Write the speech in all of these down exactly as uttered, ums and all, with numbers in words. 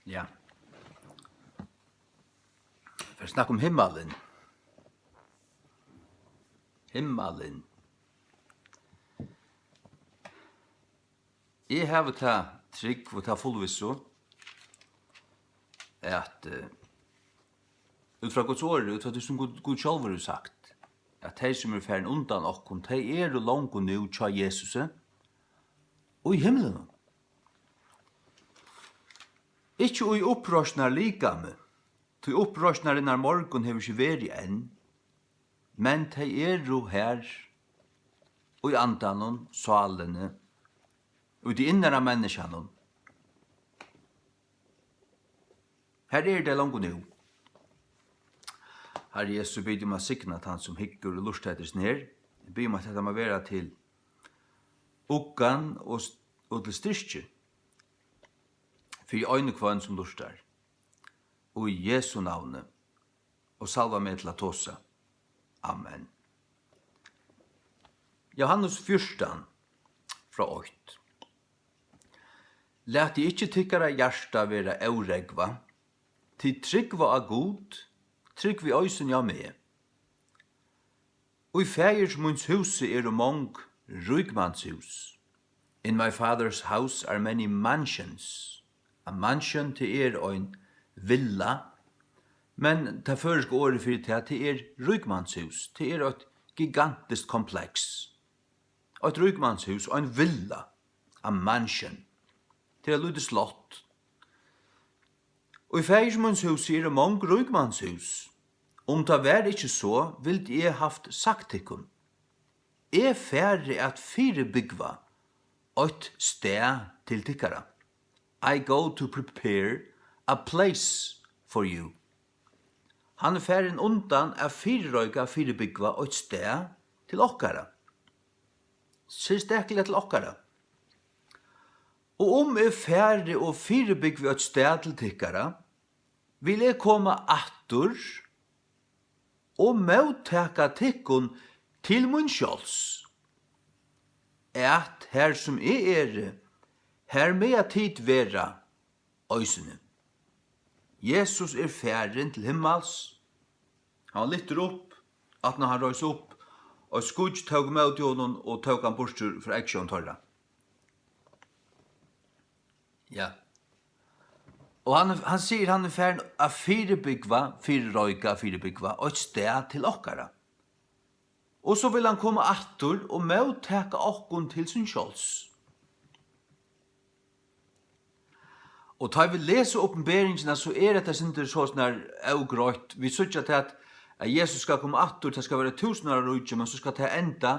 Ja. Fara at snakka um himmalin. Himmalin. Eg havi ta trúgv og ta fullvissu, at, eh, út frá Guds orði, út frá tí sum Gud, Gud sjálvur hevur sagt, at tey, sum eru farin undan okkum, tey eru longu nú hjá Jesusi í himlinum. Ikki í uppreisnarlikami, tí uppreisnarinnar morgun hevur ikki verið enn, men tey eru har í andanum, sálini, í tí innara menniskjanum. Har eru tey longu nú. Harri Jesu, eg biði um at signa tann, sum hyggur og lurtar eftir hesum her. Eg biði um, at hetta má vera til uggan og, og til styrki fyri ein og hvønn, sum lurtar. Og í Jesu navni. Og salva meg til at tosa. Amen. Johannes fjúrtan, frá eitt. Latið ikki tykkara hjarta vera órógvað. Tit trúgva á Gud, trúgvið eisini á meg. Í faðirs míns húsi eru mong ríkmannshús. In my father's house are many mansions. A mansion, tað er ein villa, men tað føroyska orðið fyri tað, tað er ríkmannshús. Tað er eitt gigantiskt kompleks. Eitt ríkmannshús, ein villa, a mansion. Tað er eitt lítið slott. Og í faðirs míns húsi eru mong ríkmannshús. Um tað var ikki so, vildi eg havt sagt tykkum. Eg fari at fyribúgva eitt stað til tykkara. I go to prepare a place for you. Hann er farin undan at fyrireika, fyribúgva eitt stað til okkara. Serstakliga til okkara. Og um eg fari og fyribúgvi eitt stað til tykkara, vil eg koma aftur og móttaka tykkum til mín sjálvs, at har sum eg eri, har mega tit vera eisini. Jesus er farin til himmals. Hann var lyftur upp, aftan á hann reis upp, og eitt skýggj tók ímóti honum og tók hann burtur frá eygsjón teirra. Ja. Og hann, hann sigur, hann er farin at fyribúgva, fyrireika, fyribúgva eitt stað til okkara. Og so vil hann koma aftur og móttaka okkum til sín sjálvs. Og tá vit lesa Opinberingina, so er hetta eitt sindur sovorðið ógreitt. Vit síggja tað, at, at Jesus skal koma aftur, tað skal vera túsundáraríki, men so skal tað enda,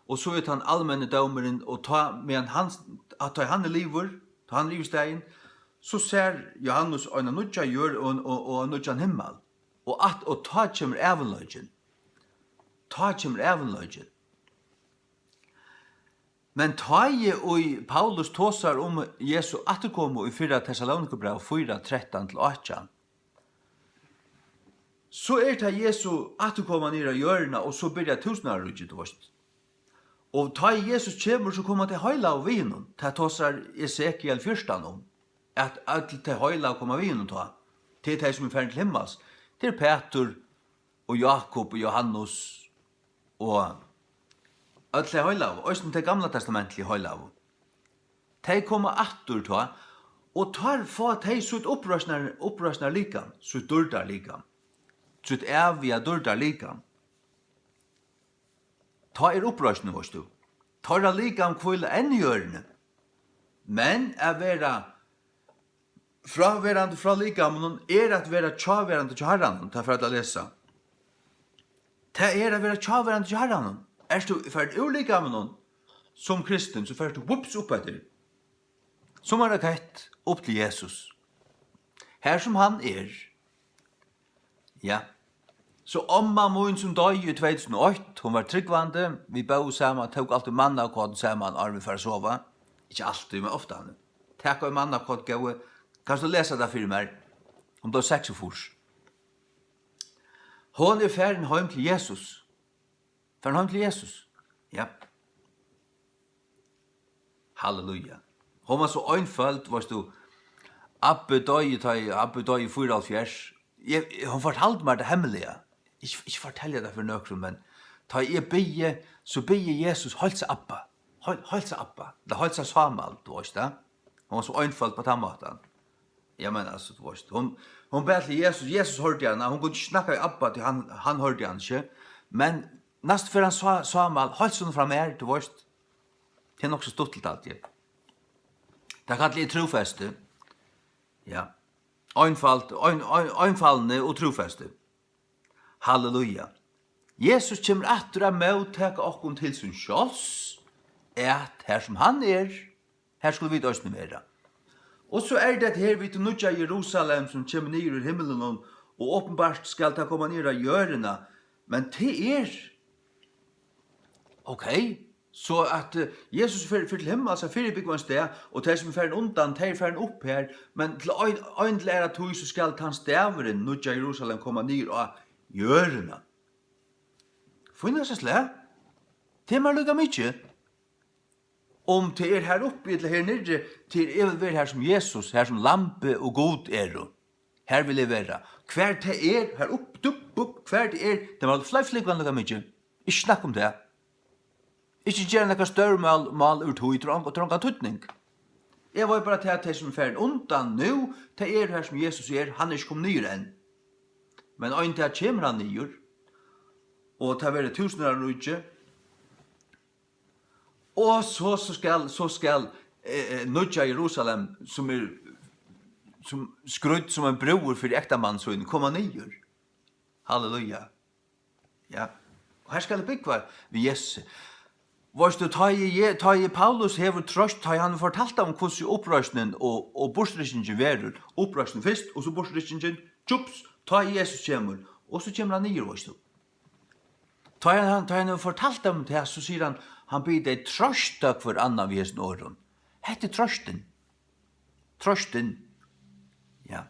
og so er tann almenni dómurin, og tá, meðan hann, at tá hann er liðugur, tá hann er yvirstaðin, so sær Johannes eina nýggja jørð og, og, og ein nýggjan himmal. Og at, og tá kemur ævinleikin. Tá kemur ævinleikin. Men tá ið Paulus tosar um Jesu afturkomu í fyrra Tessalonikabræv fýra, trettan til átjan, so er tað Jesu afturkoma niður á jørðina, og so byrjar túsundáraríkið, tú veist. Og tá ið Jesus kemur, so koma tey heilagu við honum. Tað tosar Esekiel fjúrtan um, at øll tey heilagu koma við honum tá. Tað eru tey, sum eru farin til himmals. Tað er Pætur og Jákup og Jóhannes og øll tey heilagu, eisini tey gamla testamentligu heilagu. Tey koma aftur tá, og tá fáa tey sítt uppreisnar-, uppreisnarlikam, sítt dýrdarlikam, sítt æviga dýrdarlikam. Tá er uppreisnin, veitst tú. Teirra likam hvíla enn í jørðini, men at vera fráverandi frá likaminum er at vera hjáverandi hjá Harranum, tað fara vit at lesa. Tað er at vera hjáverandi hjá Harranum. Ert tú farin úr likaminum sum kristin, so fert tú, whoops, upp eftir. Sum ein rakett upp til Jesus. Har sum hann er. Ja. So omma mín, sum doyði í tvey túsund og eitt, hon var trúgvandi, vit bóðu saman, tóku altíð mannakot saman, áðrenn vit fóru at sova. Ikki altíð, men ofta. Tak eitt mannakot, góði. Kanst tú lesa tað fyri mær? Hon bleiv seksogfýrs. Hon er farin heim til Jesus. Farin heim til Jesus. Ja. Halleluja. Hon var so einføld, veitst tú, Abbi doyði, tá ið Abbi doyði í fýraoghálvfjerðs. Eg, hon fortaldi mær tað hemmiliga. Ikki, ikki fortelja tað fyri nøkrum, men tá eg biði, so biði Jesus: "Heilsa Abba. Heil-, heilsa Abba." Ella heilsa Sámal, tú veist tað. Hon var so einføld á tann mátan. Eg meini, altso, tú veist, hon, hon bað til Jesus, Jesus hoyrdi hana, hon kundi ikki snakka við Abba, tí hann, hann hoyrdi hana ikki. Men næstu ferð hann sá Sámal: "Heilsa honum frá mær", tú veist. Tað er nokk so stuttligt alt, ja. Tað kalli eg trúfesti. Ja. Einfalt, ein, ein, einfaldni og trúfesti. Halleluja. Jesus kemur aftur at móttaka okkum til sín sjálvs, at har sum hann er, har skulu vit eisini vera. Og so er tað her við tí nýggja Jerusalem, sum kemur niður úr himlinum, og openbart skal tað koma niður á jørðina. Men tað er, ok, so at, eh, Jesus fer, fer til himmals, hann fyribúgvar ein stað, og tey, sum eru farin undan, tey eru farin upp her, men til ein, ein til aðra tíð, so skal tann staðurin, nýggja Jerusalem, koma niður á jørðina. Fínasta slag. Tað er mær líka mikið. Um tað er har uppi ella her niðri, tað er, eg vil vera har sum Jesus, har sum Lambið og Gud eru. Har vil eg vera. Hvar tað er, har upp, dupp, upp, hvar tað er, tað má fleiri flúgva líka mikið. Ikki snakka um tað. Ikki gera nakað stórmál, mál úr tí, tað er ongan, tað er ongan týdning. Eg veit bara, tað at tey, sum eru farin undan nú, tey eru har, sum Jesus er, hann er ikki komin niður enn. Men ein dag kemur hann niður, og tað verður túsundáraríki, og so, so skal, so skal, eh, eh, nýggja Jerusalem, sum er, sum skrýdd sum ein brúður fyri ektamann sín, koma niður. Halleluja. Ja. Og her skal eg búgva við Jesusi. Veitst tú, tá ið Je-, tá ið Paulus hevur troyst, tá ið hann fortalt um, hvussu uppreisnin og, og burturrykkingin verður, uppreisnin fyrst, og so burturrykkingin, tjups, tá ið Jesus kemur, og so kemur hann niður, veitst tú. Tá ið hann, tá ið hann hevur fortalt um tað, so sigur hann, hann biður tey troysta hvør annan við hesum orðum. Hetta er troystin. Troystin. Ja.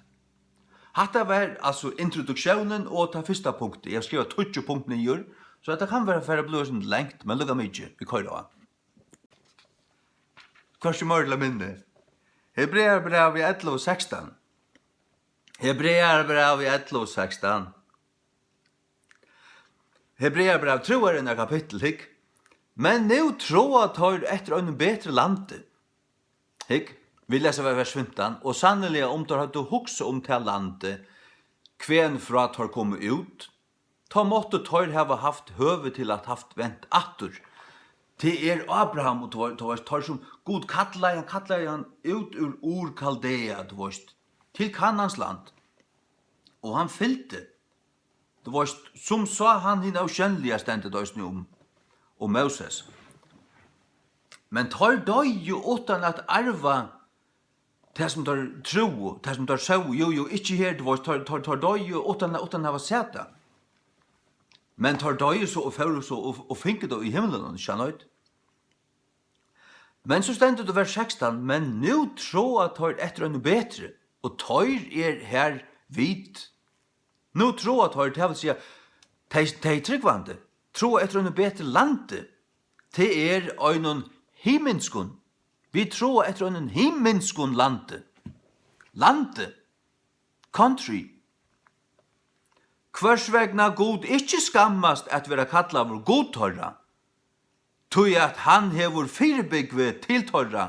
Hatta var altso introduktiónin og tað fyrsta punktið. Eg havi skrivað tíggju punkt niður, so hetta kann vera, fara at blíva eitt sindur langt, men líka mikið, vit koyra á. Hvørki meira ella minni. Hebrearabrævið ellivu sekstan. Hebrearabrævið ellivu sekstan. Hebrearabræv, trúarinnar kapittul, hygg. Men nú tráa teir eftir einum betri landi. Hygg, vit lesa bara vers fimtan: "Og sanniliga, um teir høvdu hugsað um tað landið, hvaðani frá teir komu út, tá máttu teir hava havt høvi til at havt vent aftur." Tað er Abraham, og tú veit, tú veitst, teir sum Gud kallaði, hann kallaði hann út úr Ur Kaldea, tú veitst, til Kanans land. Og hann fylgdi. Tú veitst, sum sá hann hin ósjónliga, stendur tað eisini um, um Móses. Men teir doyðu uttan at arva tað, sum teir trúðu, tað, sum teir sóu. Jú, jú, ikki her, tú veitst, teir, teir, teir doyðu uttan, uttan at hava sæð tað. Men teir doyðu so og fóru so og, og fingu tað í himlunum, ikki sant? Men so stendur tað í vers sekstan: "Men nú tráa teir eftir einum betri, og teir er har vit." Nú tráa teir, tað vil siga, tey, tey trúgvandi, tráa eftir einum betri landi. Tað er einum himinskum. Vit tráa eftir einum himinskum landi. Landi. Country. Hvørs vegna Gud ikki skammast at vera kallaður Gud teirra, tí at hann hevur fyribúgvið til teirra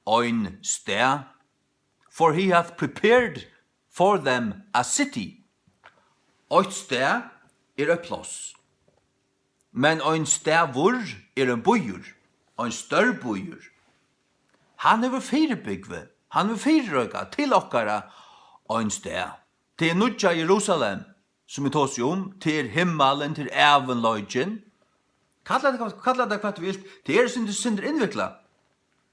ein stað. For he hath prepared for them a city. Eitt stað er eitt pláss. Men ein staður er ein býur, ein stórbýur. Hann hevur fyribúgvið, hann hevur fyrireikað til okkara ein stað. Tað er nýggja Jerusalem, sum eg tosi um, tað er himmalin, tað er ævinleikin. Kalla tað, kalla tað hvat tú vilt, tað er sindur, sindur innviklað.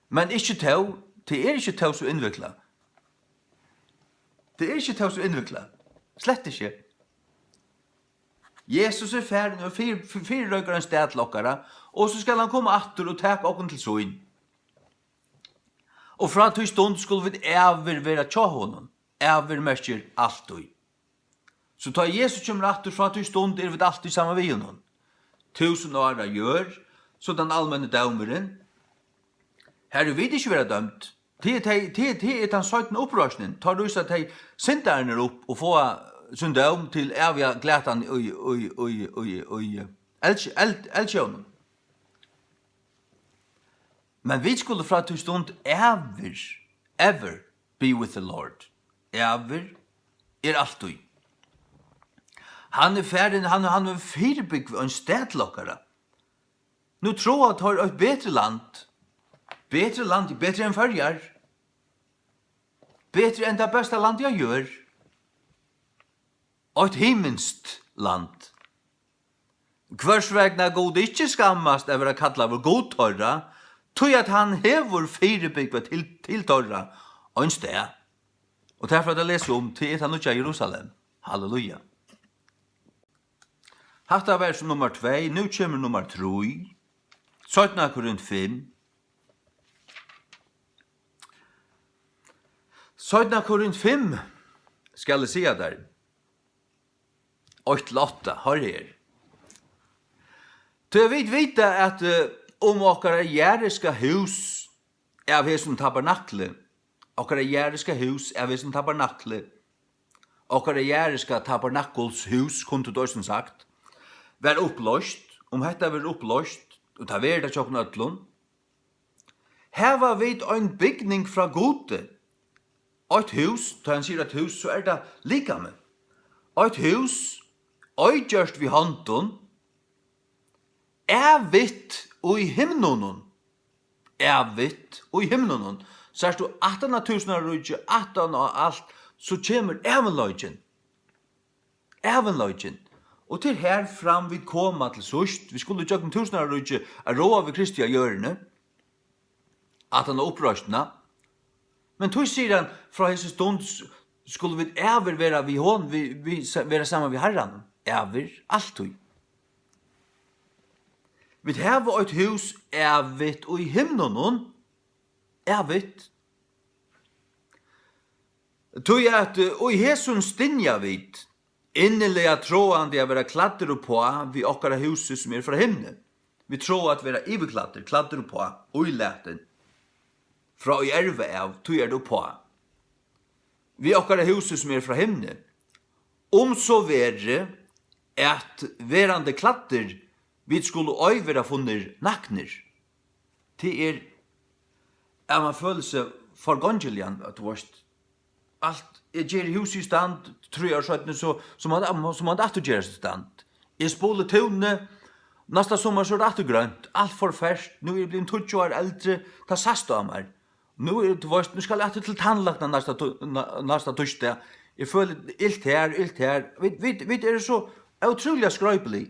Men ikki tó, tað er ikki tó so innviklað. Tað er ikki tó so innviklað. Slett ikki. Jesus er farin og fyri, fyri, fyrireikar ein stað til okkara, og so skal hann koma aftur og taka okkum til sín. Og frá tí stund skulu vit ævir vera hjá honum. Ævir merkir altíð. So tá Jesus kemur aftur, frá tí stund eru vit altíð saman við honum. Túsund ára jørð, so tann almenni dómurin. Har vit ikki verða dømd. Tað er tey, tað er, tað er tann seinna uppreisnin. Tá rísa tey syndararnir upp og fáa sín dóm til æviga glatan í, í, í, í, í eld-, eld-, eldsjónum. Men vit skulu frá tí stund ever, ever be with the Lord. Ever er altíð. Hann er farin, hann, hann hevur fyribúgvið ein stað til okkara. Nú tráa teir eitt betri land. Betri land, betri enn Føroyar. Betri enn tað besta landið á jørð. Eitt himinskt land. Hvørs vegna Gud ikki skammast at vera kallaður Gud teirra, tí at hann hevur fyribúgvað til, til teirra ein stað. Og tað fara vit at lesa um, tí er tað nýggja Jerusalem. Halleluja. Hatta var so nummar tvey, nú kemur nummar trý. Seinna Korint fimm. Seinna Korint fimm, skal eg siga tær. Eitt til átta, hoyr her. Tí vit vita, at, eh, um okkara jarðiska hús av hesum tabernakli, okkara jarðiska hús av hesum tabernakli, okkara jarðiska tabernakulshús, kundi tú eisini sagt, var upployst, um hetta verður upployst, og tað verður tað hjá okkum øllum, hava vit ein bygning frá Gudi, eitt hús, tá hann sigur eitt hús, so er tað likamið, eitt hús, eigjørt við hondum, ævigt í himlunum, ævigt í himlunum. Sært tú, aftan á túsundaríkið, aftan á alt, so kemur ævinleikin. Ævinleikin. Og til her fram vit koma til síðst. Vit skulu gjøgnum túsundaríkið at ráða við Kristi á jørðini. Aftan á uppreisnina. Men tí sigur hann, frá hesi stund s-, skulu vit ævir vera við hon, við, við, sa-, vera saman við Harranum. Ævir, altíð. Vit hava eitt hús ævigt í himlunum. Ævigt. Tí at, eh, í hesum stynja vit, inniliga tráandi at vera klæddir uppá við okkara húsi, sum er frá himni. Vit tráa at vera yvirklæddir, klæddir uppá, ílatin. Frá í erva av, tí er tað uppá. Við okkara húsi, sum er frá himni. Um so verði, at verandi klæddir, vit skulu ei vera funnir naknir. Tað er, at man følir seg forgongiligan, at tú veist, alt, eg geri húsið í stand, trý ár seinni, so, so man, so man aftur gera seg í stand. Eg spuli túnið, næsta summar so er tað aftur grønt, alt forferst, nú eri eg blivin tíggju ár eldri, tað sæst á mær. Nú er, tú veist, nú skal eg aftur til tannlækna næsta tu-, næ-, næsta týsdag. Eg føli ilt her, ilt her. Vit, vit, vit eru so ótrúliga skroypilig.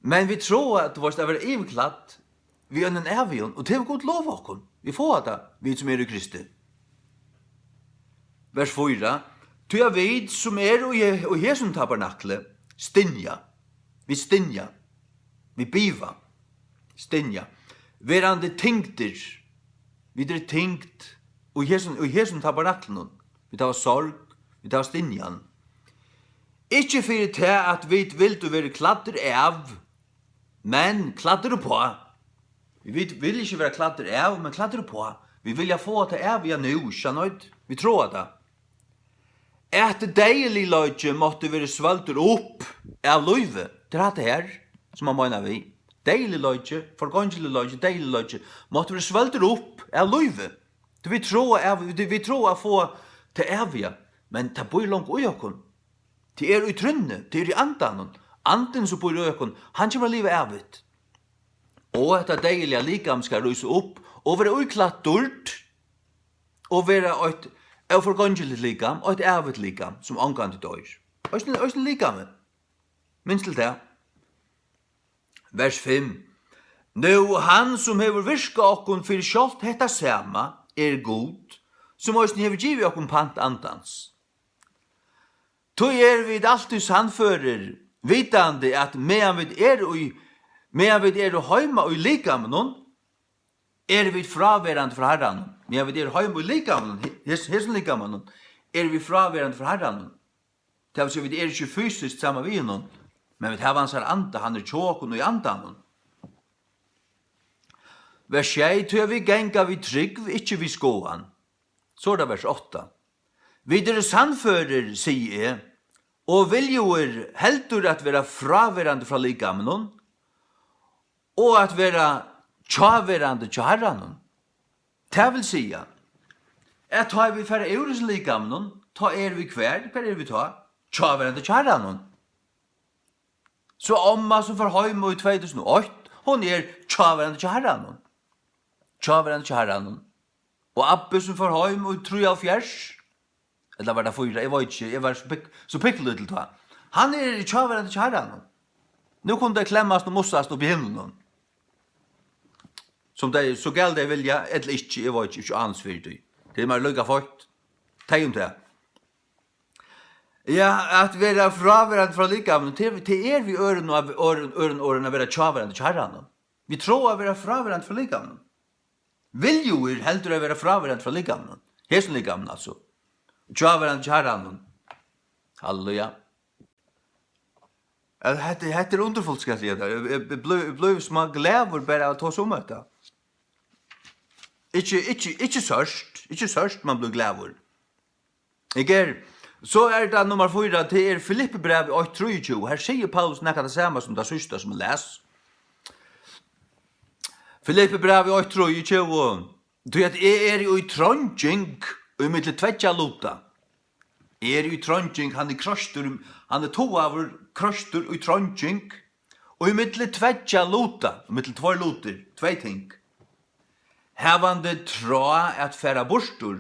Men vit tráa, at, tú veist, at vera yvirklædd við einum ævigum, og tað hevur Gud lovað okkum. Vit fáa tað, vit sum eru í Kristi. Vers fýra. Tí at vit, sum eru í, í hesum tabernakli, stynja. Vit stynja. Vit biva. Stynja. Verandi tyngdir. Vit eru tyngd í hesum, í hesum tabernaklinum. Vit hava sorg, vit hava stynjan. Ikki fyri tað, at vit vildu verið klæddir av, men klæddir uppá. Vit vilja ikki vera klæddir av, men klæddir uppá. Vit vilja fáa tað av, ja, nú, ikki sant? Vit tráa tað. At deyðiligleiki mátti verið svølgdur upp av lívi. Tað er hatta her, sum hann meinar við. Deyðiligleiki, forgongiligleiki, deyðiligleiki, mátti verið svølgdur upp av lívi. Tí vit tráa av, vit, vit tráa at fáa tað æviga, men tað býr longu í okkum. Tað er í trúnni, tað er í andanum. Andin, sum býr í okkum, hann kemur at liva ævigt. Og hetta deyðiliga likam skal rísa upp og vera íklætt dýrd og vera eitt óforgongiligt likam, eitt ævigt likam, sum ongantíð doyr. Eisini, eisini likamið. Minst til tað. Vers fimm. Nú, hann, sum hevur virkað okkum fyri sjálvt hetta sama, er Gud, sum eisini hevur givið okkum pant andans. Tí eru vit altíð sannførir, vitandi, at meðan vit eru í, meðan vit eru heima í likaminum, eru vit fráverandi frá Harranum. Meðan vit eru heima í likaminum, he-, hes-, hesum likaminum, eru vit fráverandi frá Harranum. Tað vil siga, vit eru ikki fysiskt saman við honum, men vit hava hansara anda, hann er hjá okkum í andanum. Vers sjey: Tí at vit ganga við trúgv, ikki við skoðan. So er tað vers átta: Vit eru sannførir, sigi eg, og viljugir heldur at vera fráverandi frá likamnum, og at vera hjáverandi hjá Harranum. Tað vil siga, at tá vit fara úr hesum likamnum, tá eru vit hvar? Hvar eru vit tá? Hjáverandi hjá Harranum. So omma, sum fór heim í tvey túsund og eitt, hon er hjáverandi hjá Harranum. Hjáverandi hjá Harranum. Og abbi, sum fór heim í trýoghálvfjerðs, ella var tað fýra, eg veit ikki, eg var so pikk-, so pikkulítil tá. Hann er hjáverandi hjá Harranum. Nú kunnu tey klemmast og mussast uppi í himlunum, sum tey, so gæl tey vilja, ella ikki, eg veit ikki, ikki ánilsi fyri tí. Tað er mær líka feitt. Tey um tað. Ja, at vera fráverandi frá likamnum, tað, tað er við øðrum, øðrum, øðrum orðum at vera hjáverandi hjá Harranum. Vit tráa at vera fráverandi frá likamnum. Viljugir heldur at vera fráverandi frá likamnum. Hesum likamnum, altso. Hjáverandi hjá Harranum. Halleluja. At hetta, hetta er undurfult, skal eg siga tær. Eg, eg, eg blív, eg blív smá glaður bara av at tosa um hetta. Ikki, ikki, ikki sørt, ikki sørt, man blívur glaður. Eg eri, so er tað nummar fýra, tað er Filippibrævið eitt trýogtjúgu. Her sigur Paulus nakað tað sama sum tað síðsta sum eg las. Filippibrævið eitt trýogtjúgu: Tí at eg eri í treinging í millum tveggja luta. Eg eri í treinging, hann er kroystur, hann er togaður, kroystur í treinging, og í millum tveggja luta, í millum tveir lutir, tvey ting. Havandi tráð at fara burtur,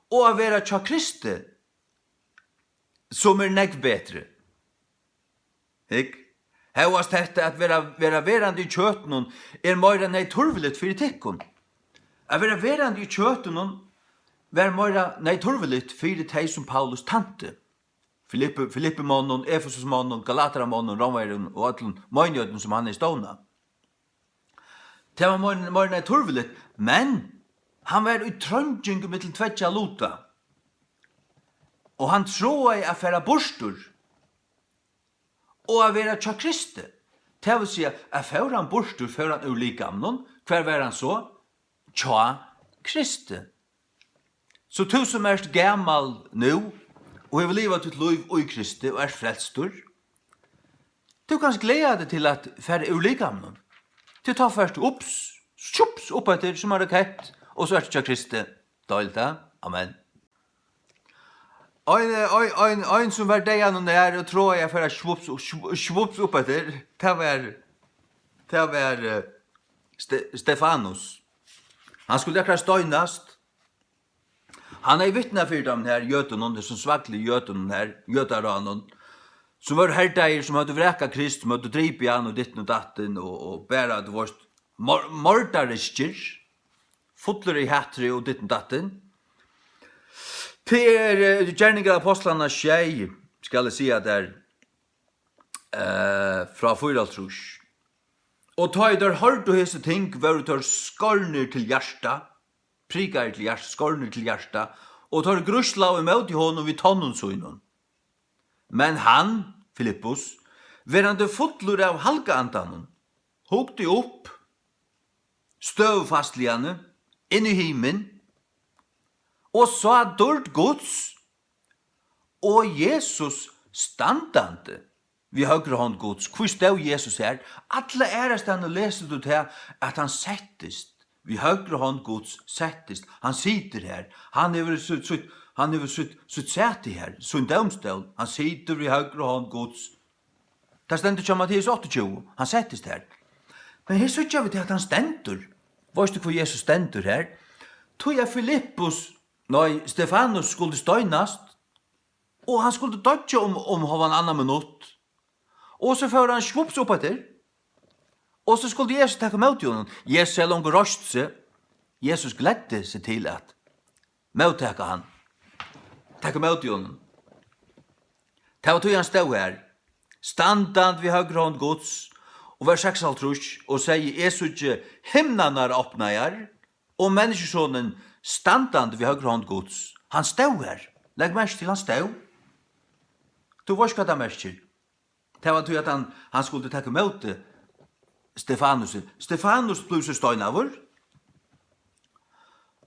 og at vera hjá Kristi, sum er nógv betri. Hygg, hóast hetta at vera, vera verandi í kjøtinum er meira neyðturviligt fyri tykkum. At vera verandi í kjøtinum var meira neyðturviligt fyri tey, sum Paulus tænti. Filippi, Filippimonum, Efesusmonum, Galataramonnum, Rómverjum og øllum meinigheitini, sum hann hevði stovnað. Tað var meir, meir enn turviligt, men hann var í treinging millum tveggja luta, og hann tráaði at fara burtur og at vera hjá Kristi. Tað vil siga, at fór hann burtur, fór hann úr likamnum, hvar var hann so? Hjá Kristi. So tú sum ert gamal nú og hevur livað títt lív í Kristi og ert frelstur, tú kanst gleða teg til at fara úr likamnum. Tí tá fert tú ups, sjups, upp eftir sum ein rakett, og so ert tú hjá Kristi. Deiligt, ja? Amen. Ein, ein, ein, ein sum var deyðanum nær og tráaði at fara svups, sv-, svups upp eftir, tað var, tað var, eh, Ste-, Stefanus. Hann skuldi akkurát steinast. Hann hevði vitnað fyri teimum her jødunum, hesum svagligu jødunum her, jødaráðnum, sum vóru herdaðir, sum høvdu vrakað Krist, sum høvdu dripið hann og ditten og datten og, og bara, tú veist, mor-, mordariskir, fullir í hatri og ditten datten. Tað er, eh, Gerningar Ápostlanna sjey, skal eg siga tær, eh, frá fýraoghálvtrýss. Og tá ið teir hoyrdu hesi ting, vóru teir skornir til hjarta, prikaðir til hjarta, skornir til hjarta, og teir gríslaðu ímóti honum við tonnum sínum. Men hann, Filippus, verandi fullur av Halga Andanum, hugdi upp støðufastligani inn í himin og sá dýrd Guds og Jesus standandi við høgru hond Guds. Hví stóð Jesus her? Alla aðrastaðni lesur tú tað, at hann settist við høgru hond Guds, settist. Hann situr her. Hann hevur sítt, sítt, hann hevur sítt, sítt sæti her, sín dómstól. Hann situr við høgru hond Guds. Tað stendur hjá Matteus áttaogtjúgu, hann settist her. Men her síggja vit at hann stendur. Veitst tú, hví Jesus stendur her? Tí at Filippus, nei, Stefanus skuldi steinast, og hann skuldi doyggja um, um hálvan annan minutt. Og so fór hann svups upp eftir, og so skuldi Jesus taka ímóti honum. Jesus hevði longu reist seg. Jesus gleddi seg til at móttaka hann, taka ímóti honum. Tað var tí hann stóð her, standandi við høgru hond Guds, og vers seksoghálvtrýss, og segði: Eg síggi himnarnar opnaðar, og Menniskjusonurin standandi við høgru hond Guds. Hann stóð her. Legg merki til, hann stóð. Tú veitst, hvat tað merkir. Tað var tí, at hann, hann skuldi taka ímóti Stefanusi. Stefanus bleiv so steinaður.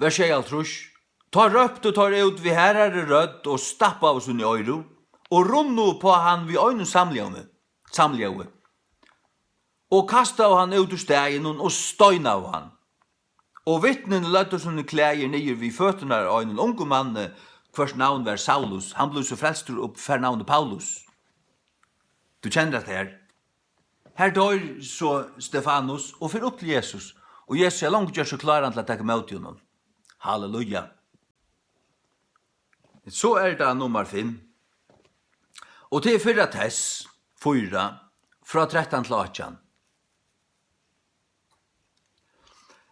Vers sjeyoghálvtrýss. Tá róptu teir út við harðari rødd og stappaðu síni oyru, og runnu upp á hann við einum samljómi, samljóði, og kastaðu hann út úr staðinum og steinaðu hann. Og vitnini løgdu síni klæðir niður við føturnar á einum ungum manni, hvørs navn var Saulus. Hann bleiv so frelstur og fær navnið Paulus. Tú kennir hatta her. Her doyr so Stefanus og fer upp til Jesus, og Jesus er longu gjørt so kláran til at taka ímóti honum. Halleluja. So er tað nummar fimm. Og tað er fyrra Tess fýra, frá trettan til átjan.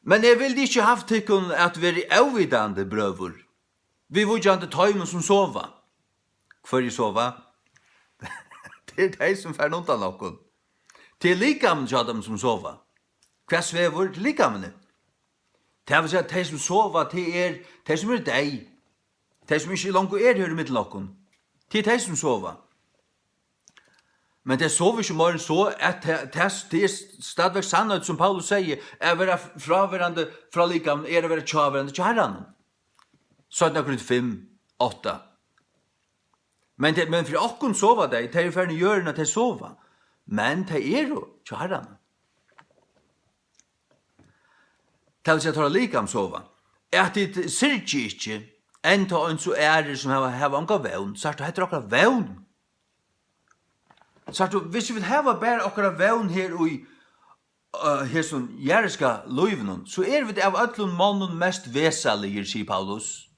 Men eg vildi ikki havt tykkum at verið óvitandi, brøður, viðvíkjandi teimum, sum sova. Hvørji sova? Tað er tey, sum fara undan okkum. Tað er likamini hjá teimum, sum sova. Hvat svevur? Tað er likamini. Tað vil siga, tey, sum sova, tað er tey, sum eru deyð. Tey, sum ikki longu eru her í millum okkum. Tað er tey, sum sova. Men tey sova ikki meir enn so, at tað, tað, tað er stadigvæk sannheit, sum Paulus segði, at vera fráverandi frá likamum er at vera hjáverandi hjá Harranum. Seinna Korint fimm, átta. Men tey, men fyri okkum sova tey, tey eru farin í jørðina, tey sova. Men tey eru hjá Harranum. Tað vil siga, teirra likam sova. At tit syrgi ikki, enn tá eins og aðrir, sum hava, hava onga vón. Sært tú, hetta er okkara vón. Sært tú, hvis vit hava bara okkara vón her í, øh, hesum jarðiska lívinum, so eru vit av øllum monnum mest vesaligir, sigur Paulus.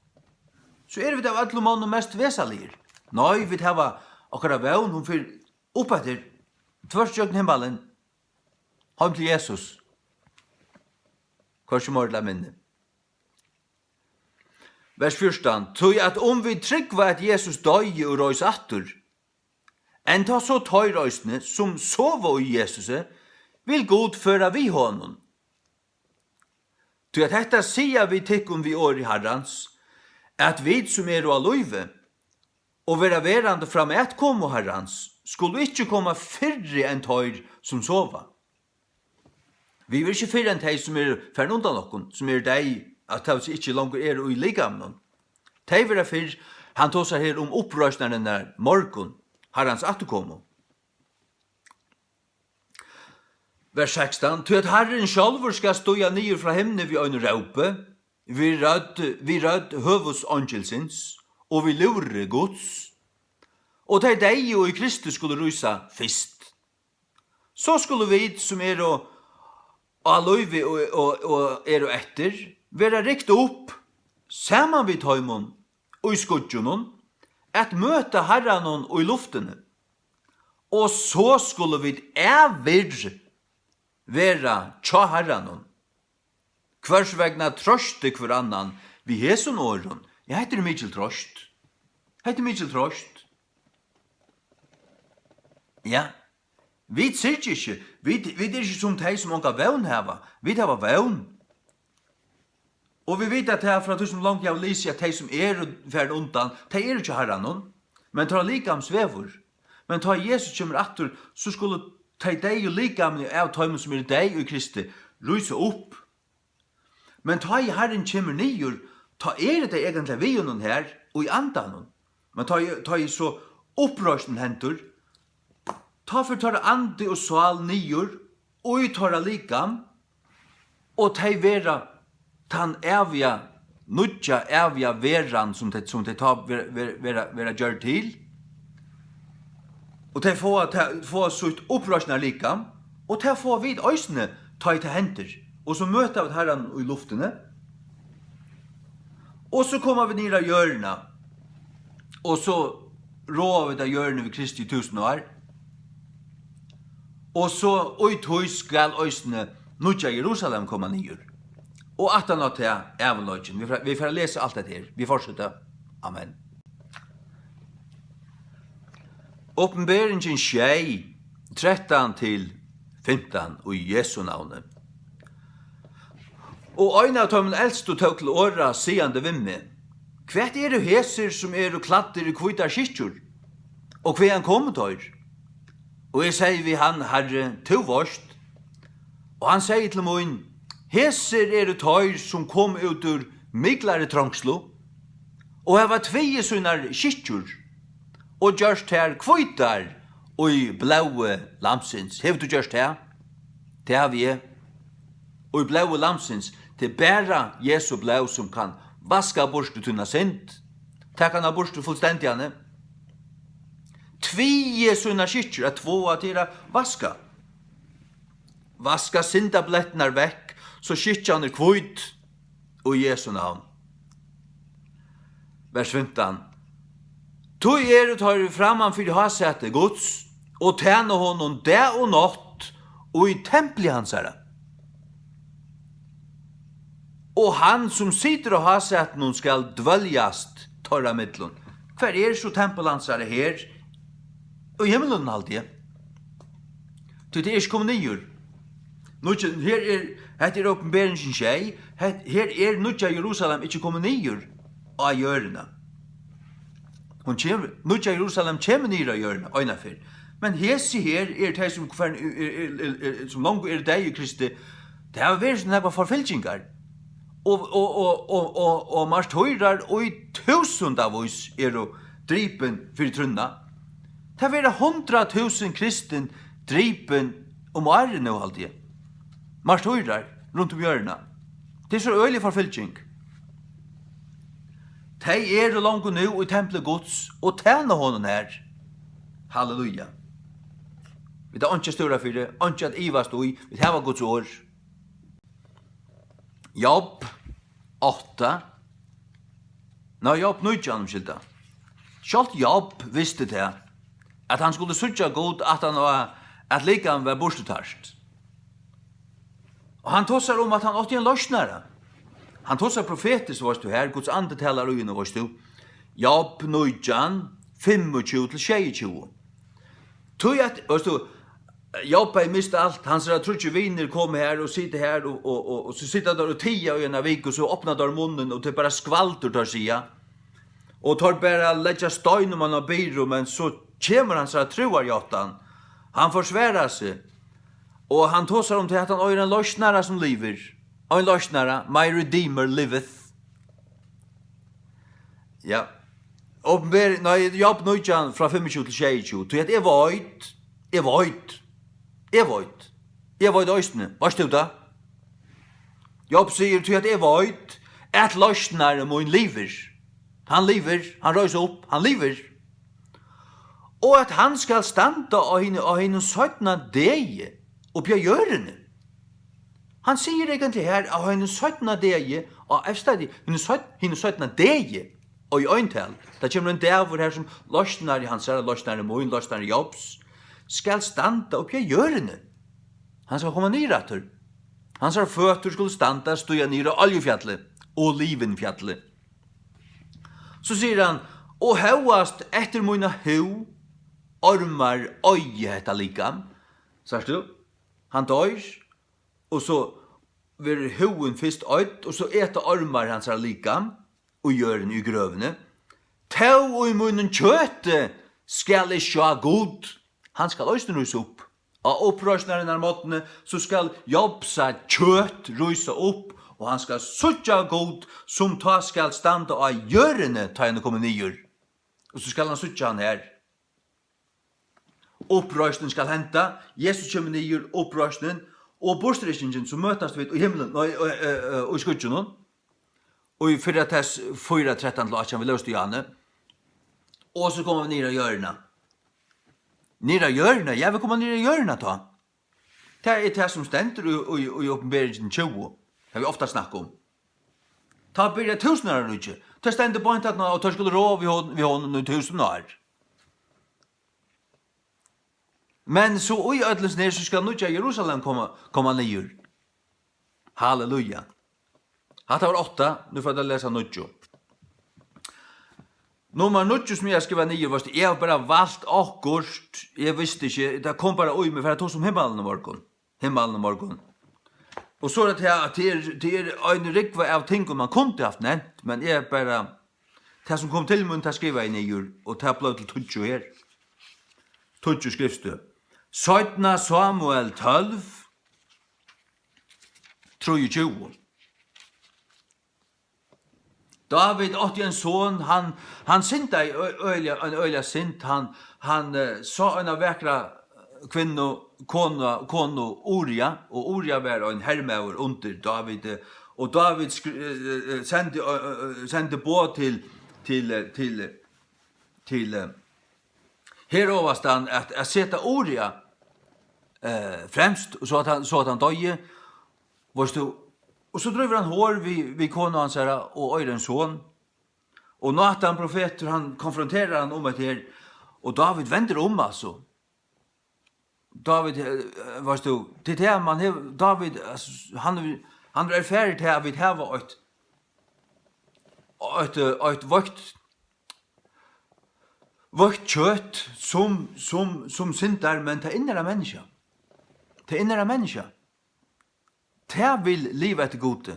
So eru vit av øllum monnum mest vesaligir. Nei, vit hava okkara vón, hon fer upp eftir, tvørt gjøgnum himmalin, heim til Jesus. Hvørki meir ella minni. Vers fjúrtan. Tí at um vit trúgva, at Jesus doyði og reis aftur, enn tá so teir eisini, sum sova í Jesusi, vil Gud føra við honum. Tí at hetta siga vit tykkum við orði Harrans, at vit, sum eru á lívi, og vera verandi fram at komu Harrans, skulu ikki koma fyrri enn teir, sum sova. Vit verða ikki fyrr enn tey, sum eru farin undan okkum, sum eru deyð, at tað vil siga ikki longur eru í likamnum. Tey verða fyrr, hann tosar her um uppreisnarinnar morgun, Harrans afturkomu. Vers sekstan. Tí at Harrin sjálvur skal stíga niður frá himni við einum rópi, við rødd, við rødd høvuðseingilsins og við lúðri Guds, og tey deyðu í Kristi skulu rísa fyrst. So skulu vit, sum eru á lívi og, og, og eru eftir, vera rykt upp saman við teimum í skýggjunum, at møta Harranum í luftini. Og so skulu vit ævir vera hjá Harranum. Hvørs vegna troysti hvør annan við hesum orðum. Ja, hetta er mikil troyst. Hetta er mikil troyst. Ja. Vit syrgja ikki. Vit, vit eru ikki sum tey, sum onga vón hava. Vit hava vón. Og vit vita tað frá tí, sum longu hava lisið, at tey, sum eru farin undan, tey eru hjá Harranum. Men teirra likam svevur. Men tá Jesus kemur aftur, so skulu tey deyðu likamini av teimum, sum eru deyð í Kristi, rísa upp. Men tá ið Harrin kemur niður, tá eru tey eigentliga við honum har í andanum. Men tá ið, tá ið so uppreisnin hendir, tá fer teirra andi og sál niður í teirra likam, og tey verða tann æviga, nýggja æviga veran, sum tey, sum tey tá ver-, ver-, verða, verða gjørd til. Og tey fáa, tey fáa sítt uppreisnarlikam, og tað fáa vit eisini, tá ið tað hendir. Og so møta vit Harran í luftini, og so koma vit niður á jørðina, og so ráða vit á jørðini við Kristi í túsund ár. Og so í tí skal eisini nýggja Jerusalem koma niður. Og aftan á tað ævinleikin. Vit fara, vit fara at lesa alt hetta her. Vit fortseta. Amen. Opinberingin sjey, trettan til fimtan í Jesu navni. Og ein av teimum elstu tók til orða, sigandi við meg: Hvat eru hesir, sum eru klæddir í hvítar skikkjur? Og hvaðan komu teir? Og eg segði við hann: Harri, tú veitst. Og hann segði til mín: Hesir eru teir, sum komu út úr miklari trongslu, og hava tvigið sínar skikkjur, og gjørt tær hvítar í blóði Lambsins. Hevur tú gjørt tað? Tað havi eg. Og í blóði Lambsins, tað er bara Jesu blóð, sum kann vaska burtur tína synd, taka hana burtur fullstendiga. Tvigið sínar skikkjur, at tváa, tað er at vaska. Vaska syndablettirnar vekk, so skikkjan er hvít í Jesu navn. Vers fimtan. Tí eru teir framman fyri hásæti Guds, og tæna honum dag og nátt í templi hansara. Og hann, sum situr á hásætinum, skal dvøljast teirra millum. Hvar er so tempul hansara her? Í himlunum, haldi eg. Tí tað er ikki komið niður. Nýggj-, her er, hetta er Opinberingin sjey. Hett-, her er Nýggja Jerusalem ikki komið niður á jørðina. Hon kemur, Nýggja Jerusalem kemur niður á jørðina, einaferð. Men hesi her er tey, sum hvønn, er, er, er, er, sum longu eru deyð í Kristi. Tað hava verið so nógvar forfylgingar. Og, og, og, og, og, og martyrar í túsundavís eru dripin fyri trúnna. Tað verða hundrað túsund kristin dripin um árið nú, haldi eg. Martyrar runt um jørðina. Tað er so øgilig forfylging. Tey eru longu nú í templi Guds og tæna honum her. Halleluja. Vit hava einki at stúra fyri, einki at ivast í. Vit hava Guds orð. Job átta. Nei, Job nítjan, umskylda. Sjálvt Job visti tað, at hann skuldi síggja Gud, at hann var, at likamið var burturtart. Og hann tosar um, at hann átti ein loysnara. Hann tosar profetiskt, veist tú, her, Guds andi talar í honum, veist tú. Job nítjan, fimmogtjúgu til sjeyogtjúgu. Tí at, veist tú, Job hevði mist alt, hansara tríggir vinir koma her og sita her, og, og, og, og so sita teir og tiga í eina viku, so opna teir munnin, og tað er bara skvaldur, teir siga. Og teir bara leggja stein um hann á byrðu, men so kemur hansara trúarjáttan. Hann forsvarar seg, og hann tosar um tað, at hann eigur ein loysnara sum livir. Ein loysnara, my redeemer liveth. Ja. Opinber-, nei, Job nítjan frá fimmogtjúgu til sjeyogtjúgu. Tí at eg veit, eg veit, eg veit, eg veit eisini, veitst tú tað? Job sigur, tí at eg veit, at loysnari mín livir. Hann livir, hann reis upp, hann livir. Og at hann skal standa á hin-, á hinum seinna degi uppi á jørðini. Hann sigur eigentliga her, á hinum seinna degi, á evsta degi, hinum sein-, hinum seinna degi, og í eintal, tað kemur ein dagur her, sum loysnari hansara, loysnari mín, loysnari Jobs, skal standa uppi á jørðini. Hann skal koma niður aftur. Hansara føtur skulu standa, stíga niður á Oljufjalli og Olivinfjalli. So sigur hann, og hóast eftir mína húð, ormar oyða hetta likam. Sært tú? Hann doyr, og so verður húðin fyrst oydd, og so eta ormar hansara likam í jørðini, í grøvini. Tó í mínum kjøti skal eg sjá Gud. Hann skal eisini rísa upp. Á uppreisnarinnar morgni, so skal Jobsa kjøt rísa upp, og hann skal síggja Gud, sum tá skal standa á jørðini, tá hann er komin niður. Og so skal hann síggja hann her. Uppreisnin skal henda, Jesus kemur niður, uppreisnin, og burturrykkingin, so møtast vit í himlin, nei, í, í, í, í skýggjunum, og í fyrra Tess fýra, trettan til átjan, vit lósu Johanne, og so koma vit niður á jørðina. Niður á jørðina? Ja, vit koma niður á jørðina tá. Tað er tað, sum stendur í, í, í Opinberingin tjúgu, tað vit ofta snakka um. Tá byrjar túsundáraríkið. Tað stendur beint at, og teir skulu ráða við hon-, við honum í túsund ár. Men so í øllum sum er, so skal nýggja Jerusalem koma, koma niður. Halleluja. Hatta var átta, nú fari eg at lesa níggju. Nummar níggju, sum eg havi skrivað niður, veitst, eg havi bara valt okkurt, eg visti ikki, tað kom bara í meg, fyri at tosa um himmalin í morgun. Himmalin í morgun. Og so er tað her, at tað er, tað er ein rúgva av tingum, man kundi havt nevnt, men eg bara, tað sum kom til mín, tað skrivaði eg niður, og tað bleiv til tíggju her. Tíggju skriftstøð. Seinna Samuel tólv, trýogtjúgu. Dávid átti ein son, hann, hann syndaði ø-, øgiliga, ein øgiliga synd. Hann, hann, eh, sá eina vakra kvinnu, kona, konu Uria, og Uria var ein hermaður undir Dávidi, og Dávid skri-, eh, eh, sendi, eh, eh, sendi boð til, til, eh, til, eh, til, eh, herovastan at, at seta Uria, eh, fremst, so at hann, so at hann doyði, veitst tú. Og so drívur hann hor við, við konu hansara og eigur ein son. Og Natan profetur, hann konfronterar hann um hetta her, og Dávid vendir um, altso. Dávid, eh, veitst tú, til tað, man hevur, Dávid, altso, hann hevur, hann hevur erfarið tað, at vit hava eitt, eitt, eh, eitt veikt, veikt kjøt, sum, sum, sum syndar, men tað innara menniskja, tað innara menniskja, tað vil liva eftir Gudi,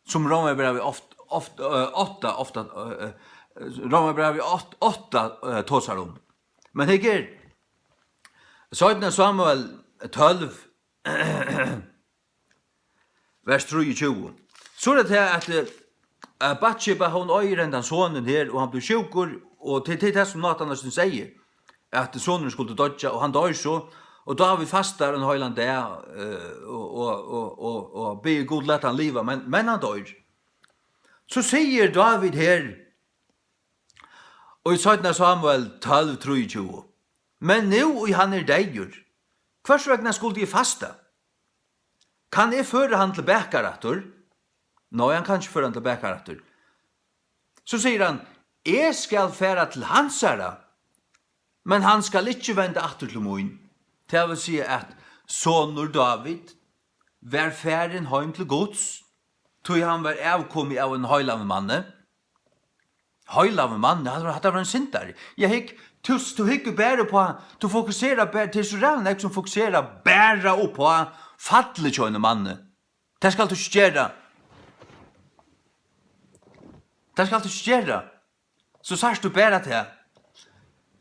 sum Rómarbrævið oft, oft, eh, átta, ofta, eh, eh, Rómarbrævið átta, átta, eh, tosar um. Men hygg her, seinna Samuel tólv, vers trýogtjúgu. So er tað at, eh, at Batsheba, hon eigur hendan sonin her, og hann blívur sjúkur, og til, til tað sum Natan eisini segði, at sonurin skuldi doyggja, og hann doyr so, og Dávid fastar ein heilan dag, eh, og, og, og, og, og biður Gud lata hann liva, men, men hann doyr. So sigur Dávid her, og í seinna Samuel tólv trýogtjúgu: "Men nú ið hann er deyður, hvørs vegna skuldi eg fasta? Kann eg føra hann til bakar aftur?" Nei, hann kann ikki føra hann til bakar aftur. So sigur hann: "Eg skal fara til hansara, men hann skal ikki venda aftur til mín." Tað vil siga at sonur Dávid var farin heim til Guds, tí hann var avkomi av einum heilagan manni. Heilagan manni, hatta var, hatta var ein syndari. Ja, hygg, tú, tú hyggur bara uppá, tú fokuserar bara, tað er so ræðuliga nógv sum fokuserar bara uppá fallið hjá einum manni. Tað skalt tú ikki gera. Tað skalt tú ikki gera. So sært tú bara tað.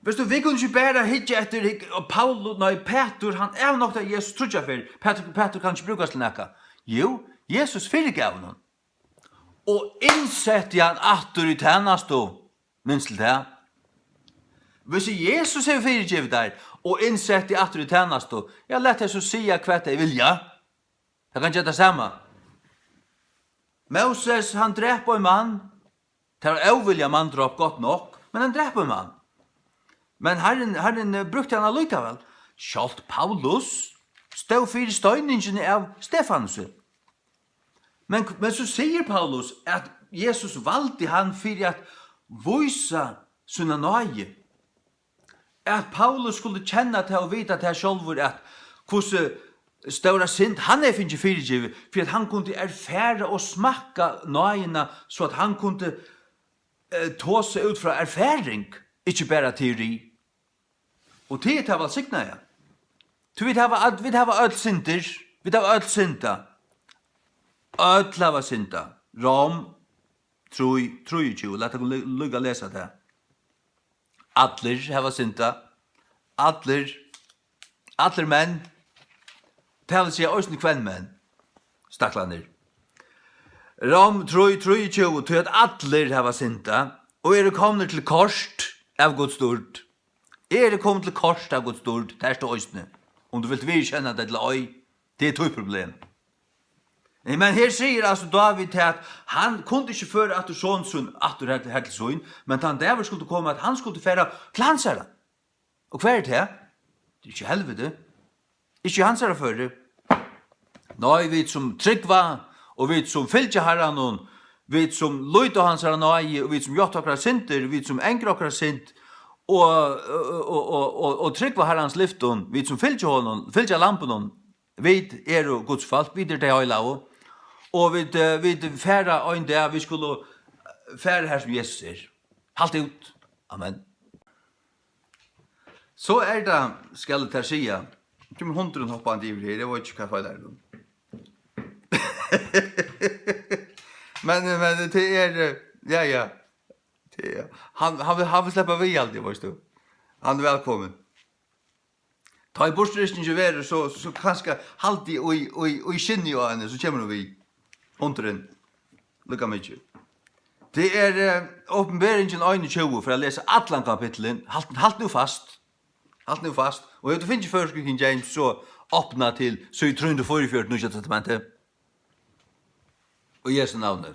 Veitst tú, vit kunnu ikki bara hyggja eftir, hygg, og Paulus, nei, Pætur, hann avnoktaði Jesus tríggjar ferðir. Pætur, Pætur kann ikki brúkast til nakað. Jú, Jesus fyrigav honum. Og innsetti hann aftur í tænastu. Minst til tað. Hvis Jesus hevur fyrigivið tær, og innsetti aftur í tænastu, ja, lat tey so siga, hvat tey vilja. Tað kann gera tað sama. Móses, hann drap ein mann. Tað var óvilja manndráp, gott nokk, men hann drap ein mann. Men Harrin, Harrin, eh, brúkti hann allíkavæl. Sjálvt Paulus stóð fyri steiningini av Stefanusi. Men, men so sigur Paulus, at Jesus valdi hann fyri at vísa sína náði. At Paulus skuldi kenna tað og vita tað sjálvur, at hvussu stóra synd hann hevði fingið fyrigivið, fyri at hann kundi erfara og smakka náðina, so at hann kundi, eh, tosa út frá erfaring, ikki bara teori. Og tað er tað vælsignaða. Tí vit hava øll, vit hava øll syndir, vit hava øll syndað. Øll hava syndað. Rom trý, trýogtjúgu, lat okkum lí-, líka lesa tað. Allir hava syndað. Allir, allir menn. Tað vil siga eisini kvenmenn. Staklarnir. Rom trý, trýogtjúgu, tí at allir hava syndað og eru komnir til kort av Guds dýrd. Eg eri komin til kort av Guds dýrd, tað ert tú eisini. Um tú vilt viðurkenna tað ella ei, tað er títt problem. Men her sigur altso Dávid tað, at hann kundi ikki føra aftur son sín aftur her, her til sín, men tann dagur skuldi koma, at hann skuldi fara til hansara. Og hvar er tað? Tað er ikki helviti. Ikki í hansara føri. Nei, vit sum trúgva, og vit sum fylgja Harranum, vit sum líta á hansara náði, og vit sum játta okkara syndir, vit sum angra okkara synd, og, og, og, og, og, og trúgva Harrans lyftum, vit sum fylgja honum, fylgja lambinum, vit eru Guds fólk, vit eru tey heilagu, og vit, eh, vit fara ein dag, vit skulu fara har sum Jesus er. Halt út. Amen. So er tað, skal eg tær siga, kemur hundurin hoppandi yvir her, eg veit ikki, hvat feilar honum. Men, men tað er, ja, ja. Tað er, hann, hann vil, hann vil sleppa við, haldi eg, veitst tú. Hann er vælkomin. Tá ið burturrystingin verður, so, so kanska haldi í, í, í skinnið á henni, so kemur hon við. Hundurin. Líka mikið. Tað er, eh, Opinberingin einogtjúgu, fyri at lesa allan kapitulin. Halt, halt nú fast. Halt nú fast. Og hevur tú fingið føroysku King James, so opna til síðu trý hundrað og fýraogfjøruti, Nýggja Testamenti. Og Jesu navni.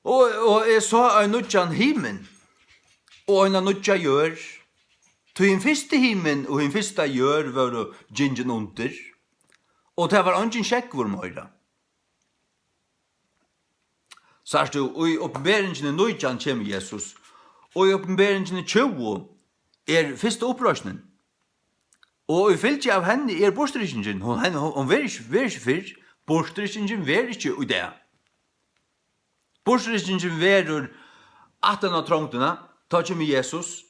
Og, og eg sá ein nýggjan himin og eina nýggja jørð, tí hin fyrsti himin og hin fyrsta jørð vóru gingin undir, og tað var eingin sjógvur meira. Sært tú, í Opinberingini nítjan kemur Jesus, og í Opinberingini tjúgu er fyrsta uppreisnin. Og í fylgju av henni er burturrystingin. Hon, hon, hon verður ikki, verður ikki fyrr. Burturrystingin verður ikki í dag. Burturrystingin verður aftan á trongdina, tá kemur Jesus.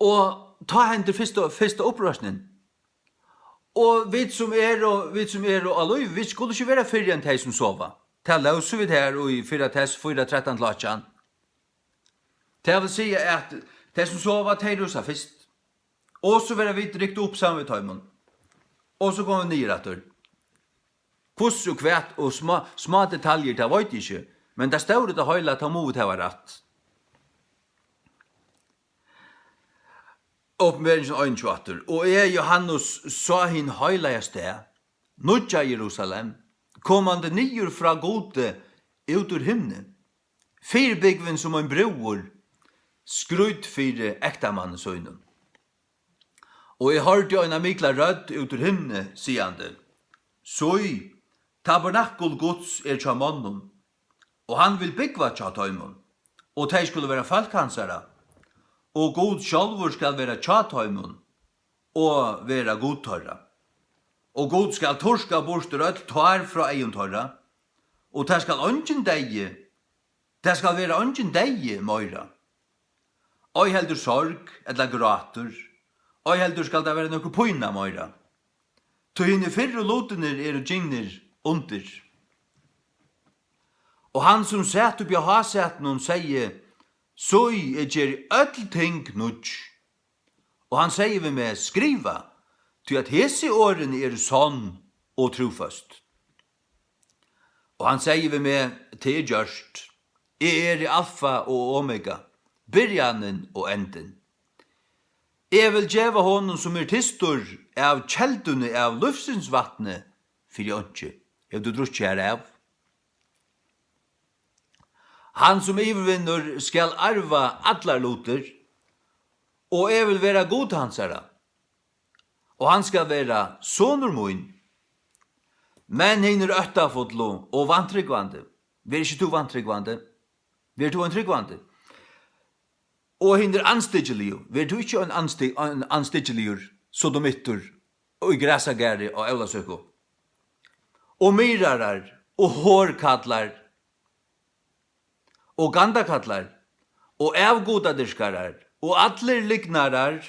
Og tá hendir fyrsta, fyrsta uppreisnin. Og vit sum eru, vit sum eru á lívi, vit skulu ikki vera fyrri enn tey sum sova. Tað lósu vit her í fyrra Tess fýra trettan til átjan. Tað vil siga, at tey sum sova, tey rúsa fyrst. Og so verða vit rykt upp saman við teimum. Og so koma vit niður aftur. Hvussu, hvat og smá, smá detaljur, tað veit eg ikki. Men tað stóra, tað heila, tað mugu vit hava rætt. Opinberingin einogtjúgu aftur. Og eg, Jóhannes, sá hin heilaga stað, nýggja Jerusalem, komandi niður frá Gudi út úr himni, fyribúgvin sum ein brúður, skrýt fyri ektamanni sínum. Og eg hoyrdi eina mikla rødd út úr himni, sigandi: Síggj, tabernakul Guds er hjá monnum, og hann vil búgva hjá teimum, og tey skulu vera fólk hansara, og Gud sjálvur skal vera hjá teimum og vera Gud teirra. Og Gud skal turka burtur øll tár frá eygum teirra, og tað skal eingin deyði, tað skal vera eingin deyði meira. Ei heldur sorg ella grátur, ei heldur skal tað vera nøkur pína meira. Tí hinir fyrru lutirnir eru gingnir undir. Og hann, sum sat uppi á hásætinum, segði: Síggj, eg geri øll ting nýggj. Og hann segði við meg: Skriva, tí at hesi orðini eru sonn og trúføst. Og hann segði við meg: Tað er gjørt. Eg eri Alfa og Omega, byrjanin og endin. Eg vil geva honum, sum er tystur, av kelduni av lívsins vatni fyri einki. Hevur tú drukkið harav? Hann, sum yvirvinnur, skal arva allar lutir, og eg vil vera Gud hansara, og hann skal vera sonur mín. Men hinir óttafullu og vantrúgvandi, ver ikki tú vantrúgvandi? Ver tú ein trúgvandi? Og hinir andstyggiligu, ver tú ikki ein andsti-, ein andstyggiligur sodomittur og í grasagarði á Ólavsøku? Og myrðarar og horkallar og gandakallar og avgudadyrkarar og allir lygnarar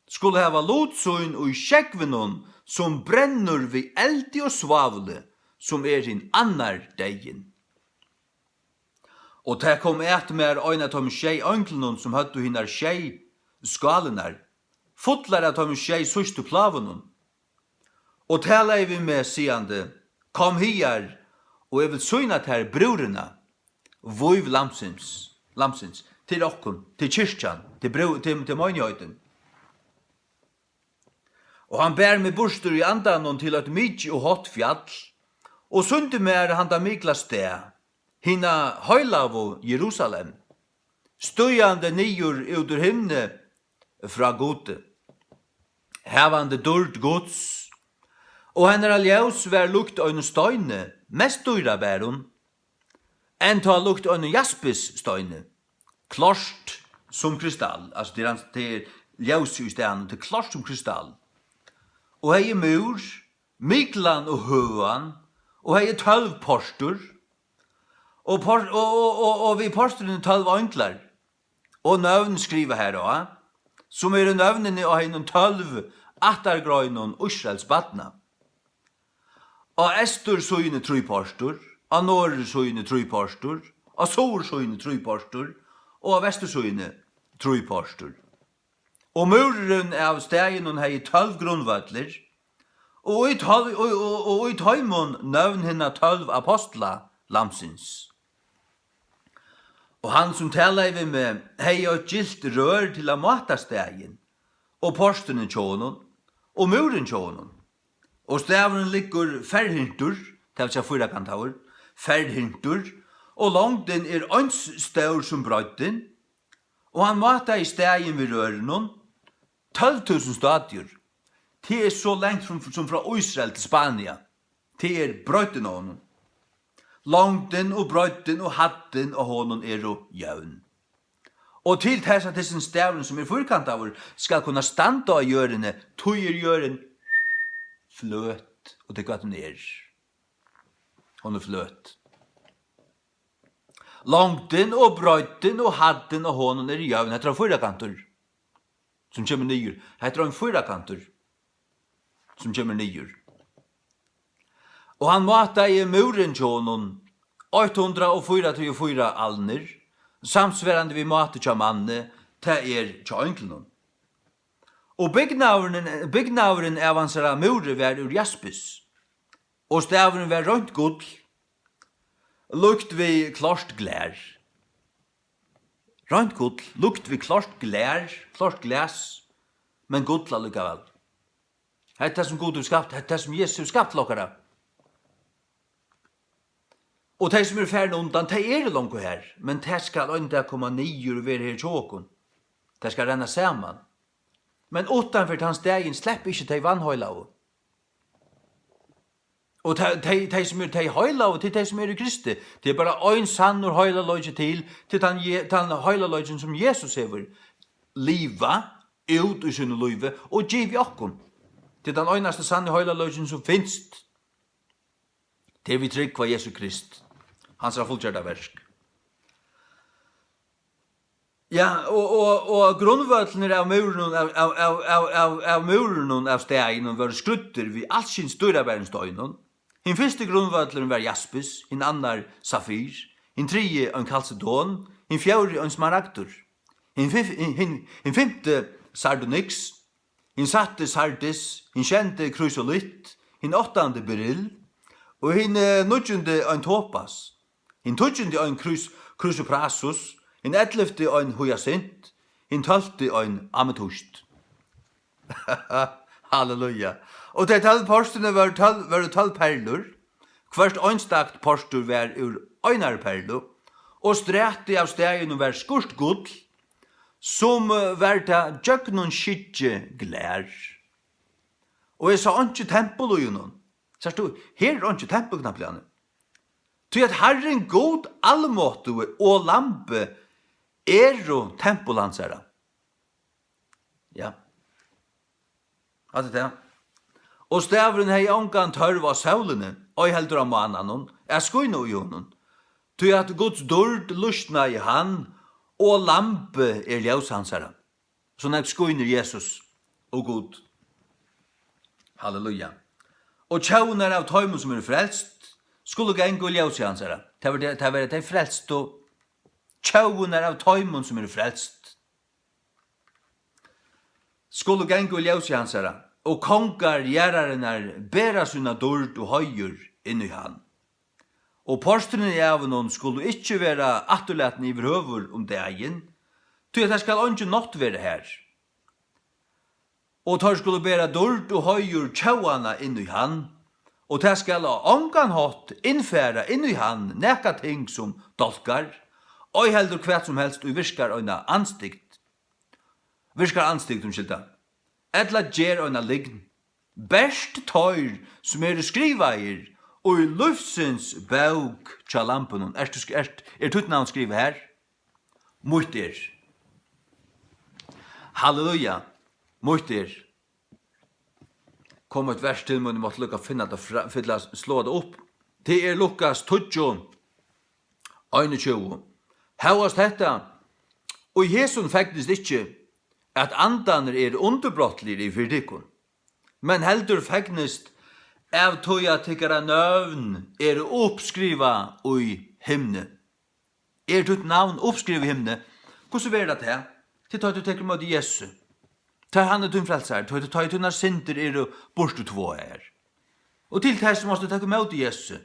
skulu hava lut sín í sjógvinum, sum brennur við eldi og svávli, sum er hin annar deyðin. Og tað kom at mær ein av teimum sjey einglunum, sum høvdu hinar sjey skálirnar, fullar av teimum sjey síðstu plágunum, og talaði við meg, sigandi: Kom higar, og eg vil sýna tær brúðrina, vív Lambsins, Lambsins. Til okkum, til kirkjan, til brú-, til, til meinighetin. Og hann ber meg burtur í andanum til eitt mikið og hátt fjall, og sýndi mær handa mikla stað, hina heilagu Jerusalem, stígandi niður út úr himni frá Gudi, havandi dýrd Guds, og hennara ljós var líkt einum steini, mest dýrabærum, enn tá líkt einum jaspissteini, klárt sum kristall, altso, tað er hann, tað er ljósið í staðnum, tað er klárt sum kristall, og hevði múr, miklan og høgan, og hevði tólv portur, og por-, og, og, og, og við portrini tólv einglar, og nøvn skrivað har á, sum eru nøvnini á hinum tólv ættargreinum Ísraels barna. Á eystursíðuni trý portur, á norðursíðuni trý portur, á suðursíðuni trý portur, og á vestursíðuni trípartur. Og múrurin av staðinum hevði tólv grundvøllir, og í tólv, og, og, og í teimum nøvn hinna tólv apostla Lambsins. Og hann, sum talaði við meg, hevði eitt gylt rør til at máta staðin, og portini hjá honum, og múrin hjá honum. Og staðurin liggur ferhyrntur, tað vil siga fýrakantaður, ferhyrntur, og longdin er eins stór sum breiddin, og hann mátaði staðin við rørinum, tólv túsund stadiur. Tað er so langt sum, sum frá Ísrael til Spania. Tað er breiddin á honum. Longdin og breiddin og hæddin á honum eru jøvn. Og til tess at hesin staðurin, sum er fýrkantaður, skal kunna standa á jørðini, tí er jørðin fløt, og tað er hvat hon er. Hon er fløt. Longdin og breiddin og hæddin á honum eru jøvn. Hetta er ein fýrakantur, sum kemur niður. Hetta er ein fýrakantur, sum kemur niður. Og hann mátaði múrin hjá honum, eitt hundrað og fýra og fýra alnir, samsvarandi við máti hjá manni, tað er, hjá einglinum. Og bygnaðurin, bygnaðurin av hansara múri var úr jaspis, og staðurin var reint gull, líkt við klárt glær. Reint gull, líkt við klárt glær, klárt glas, men gull allíkavæl. Hetta er tað, sum Gud hevur skapt, hetta er tað, sum Jesus hevur skapt til okkara. Og tey, sum eru farin undan, tey eru longu har, men tað skal ein dag koma niður og vera her hjá okkum. Tað skal renna saman. Men uttanfyri tann staðin sleppa ikki tey vanheilagu. Og tey, tey, tey sum eru tey heilagu, tað er tey, sum eru í Kristi. Tað er bara ein sannur heilagleiki til, til tann Je-, tann heilagleikin, sum Jesus hevur livað út í sínum lívi og givið okkum. Tað er tann einasti sanni heilagleikin, sum finst. Tað er við trúgv á Jesu Krist, hansara fullgjørda verk. Ja, og, og, og grundvøllirnir av múrinum, av, av, av, av, av, av múrinum, av staðinum, vóru skrýddir við alskyns dýrabærum steinum. Hin fyrsti grundvøllurin var jaspis, hin annar safir, hin triði ein kalsedon, hin fjórði ein smaragdur, hin fif-, hin, hin, hin fimti sardonyx, hin sætti sardis, hin sjendi krysolitt, hin áttandi beryl, og hin, eh, níggjandi ein topas, hin tíggjandi ein krys-, krysoprasus, hin ellivti ein hyasint, hin tólvti ein ametyst. Halleluja. Og tey tólv portini vóru tólv, vóru tólv perlur. Hvørt einstakt portur var úr einari perlu, og strætið av staðinum var skírt gull, sum, eh, var tað gjøgnumskyggiglær. Og eg sá einki tempul í honum. Sært tú, her er einki tempul knappliga. Tí at Harrin Gud almáttigi og Lambið eru tempul hansara. Ja. Hatta er tað. Og staðurin hevði ongan tørv á sólini, ei heldur á mánanum, at skína í honum. Tí at Guds dýrd lýsnaði hann, og Lambið er ljós hansara. So nógv skínur Jesus og Gud. Halleluja. Og tjóvurnar av teimum, sum eru frelst, skulu ganga í ljósi hansara. Tað verða, tað verða tey frelstu. Tjóvurnar av teimum, sum eru frelst, skulu ganga í ljósi hansara, og kongar jarðarinnar bera sína dýrd og heiður inn í hann. Og porturin í ævunum skulu ikki vera afturlatin yvirhøvur um dagin, tí at tað skal eingin nátt vera har. Og teir skulu bera dýrd og heiður tjóvanna inn í hann, og tað skal á ongan hátt innfara inn í hann nakað ting sum dálkar, ei heldur hvat sum helst, ið virkar eina andstygd, virkar andstygd, umskylda, ella ger eina lygn. Bert teir, sum eru skrivaðir í lívsins bók hjá Lambinum. Ert tú sk-, ert, er títt navn skrivað har? Mítt er. Halleluja. Mítt er. Kom eitt vers til mín, eg mátti líka finna tað fra-, fylla, sláa tað upp. Tað er Lukas tíggju, einogtjúgu. Hóast hetta, í hesum fegnist ikki, at andarnir eru undirbrotligir yvir tykkum, men heldur fegnist av tí, at tykkara nøvn eru uppskrivað í himni. Er títt navn uppskrivað í himni? Hvussu verður tað tað? Tað er tá tú tekur ímóti Jesu. Tá hann er tín frelsari, tá, tá tínar syndir eru burturtváaðar. Og til tess mást tú taka ímóti Jesu.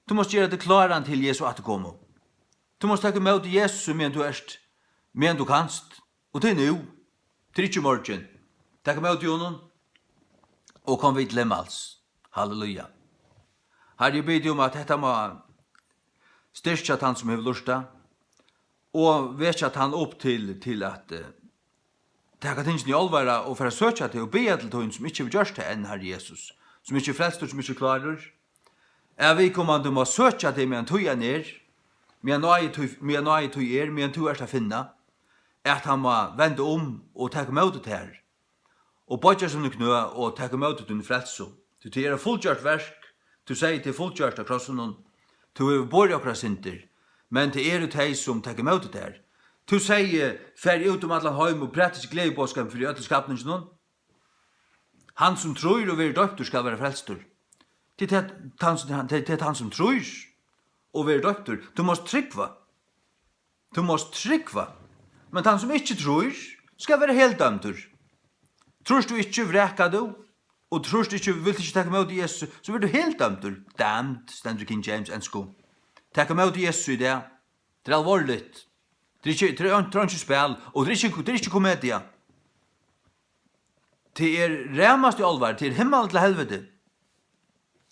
Tú mást gera teg kláran til Jesu afturkomu. Tú mást taka ímóti Jesu, meðan tú ert, meðan tú kanst. Og tað er nú. Tað er ikki í morgin. Tak ímóti honum og kom við til himmals. Halleluja. Harri, eg biði teg um, at hetta má styrkja tann, sum hevur lurtað, og vekja tann upp til, til at, eh, taka tingini í álvara og fara at søkja teg og biðja til tín, sum ikki hevur gjørt tað enn, Harri Jesus, sum ikki er frelstur, sum ikki er klárur, at viðkomandi má søkja teg, meðan tíð enn er, meðan náði tíð, meðan náði tíð er, meðan tú ert at finna, at hann má venda um og taka ímóti tær, og boyggja síni knø og taka ímóti tíni frelsu. Tí tað er eitt fullgjørt verk. Tú segði, tað er fullgjørt á krossinum. Tú hevur borið okkara syndir, men tað eru tey, sum taka ímóti tær. Tú segði, farið út um allan heim og prædikið gleðiboðskapin fyri øllum skapninginum. Hann, sum trýr og verður doyptur, skal vera frelstur. Tað er tann, tað er tann, sum trýr og verður doyptur. Tú mást trúgva. Tú mást trúgva. Men tann, sum ikki trýr, skal vera heldømdur. Trýrt tú ikki, vrakar tú, og trýrt ikki, vilt ikki taka ímóti Jesu, so verður tú heldømdur. Damned, stendur í King James, ensku. Tak ímóti Jesu í dag. Tað er alvorligt. Tað er ikki, tað er ein-, tað er einki spæl, og tað er ikki, tað er ikki komedia. Tað er ramast í álvara, tað er himmal til helviti.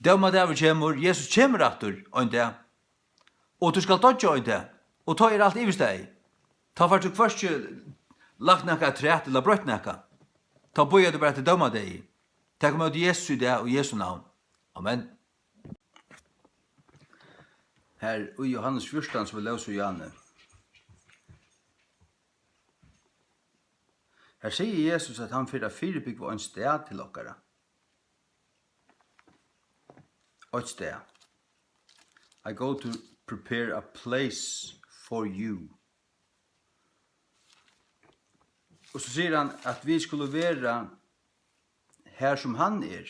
Dómadagur kemur, Jesus kemur aftur ein dag. Og tú skalt doyggja ein dag, og tá er alt yvirstaðið. Tá fært tú hvørki lagt nakað afturat ella broytt nakað. Tá bíðar tú bara eftir dómadegi. Tak ímóti Jesu í dag í Jesu navn. Amen. Her í Jóhannes fjúrtan, sum vit lósu í áðni, her sigur Jesus, at hann fer at fyribúgva ein stað til okkara. Eitt stað. "I go to prepare a place for you." Og so sigur hann, at vit skulu vera har, sum hann er.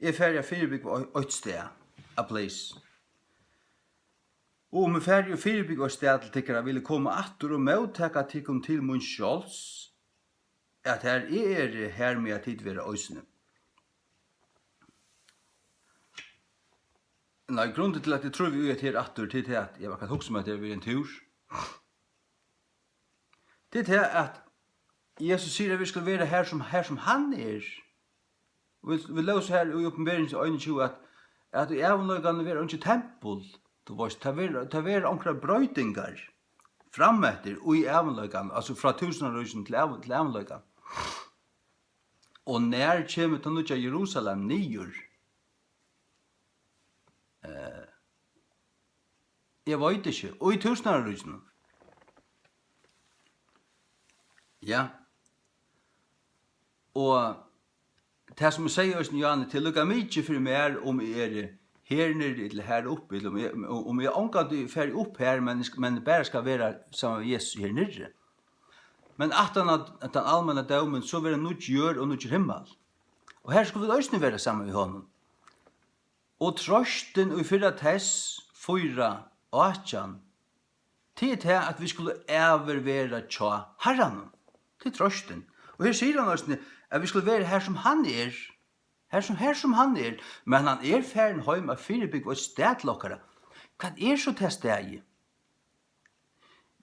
"Eg fari at fyribúgva ei-, eitt stað, a place. Og um eg fari og fyribúgvi eitt stað til tykkara, vil eg koma aftur og móttaka tykkum til mín sjálvs, at har eg eri, har mega tit vera eisini." Nei, grundin til, at eg trúgvi í, at her aftur, til tað, at eg var at hugsa um, at eg vil ein túr. Tað er tað, at Jesus sigur, at vit skulu vera har, sum, har, sum hann er. Og vit, vit lósu her í Opinberingini einogtjúgu, at, at í ævinleikanum verður einki tempul. Tú veitst, tað verður, tað verður onkrar broytingar frameftir í ævinleikanum, altso frá túsundaríkinum til æv-, til ævinleikan. Og nær kemur tað nýggja Jerusalem niður? Eh, eg veit ikki. Og í túsundaríkinum? Ja. Og tað, sum eg segði eisini, Johanne, tað er líka mikið fyri mær, um eg eri her niðri ella har uppi, ella um eg, um eg ongantíð fari upp har, men, men bara skal vera saman við Jesus her niðri. Men aftan á, at tann almenna dómin, so verður nýggj jørð og nýggjur himmal. Og har skulu vit eisini vera saman við honum. Og trøstin í fyrra Tess fýra átjan, tað er tað, at vit skulu ævir vera hjá Harranum. Tað er trøstin. Og her sigur hann eisini, at vit skulu vera har, sum hann er. Har, sum, har, sum hann er. Men hann er farin heim at fyribúgva eitt stað til okkara. Hvat er so tað staðið?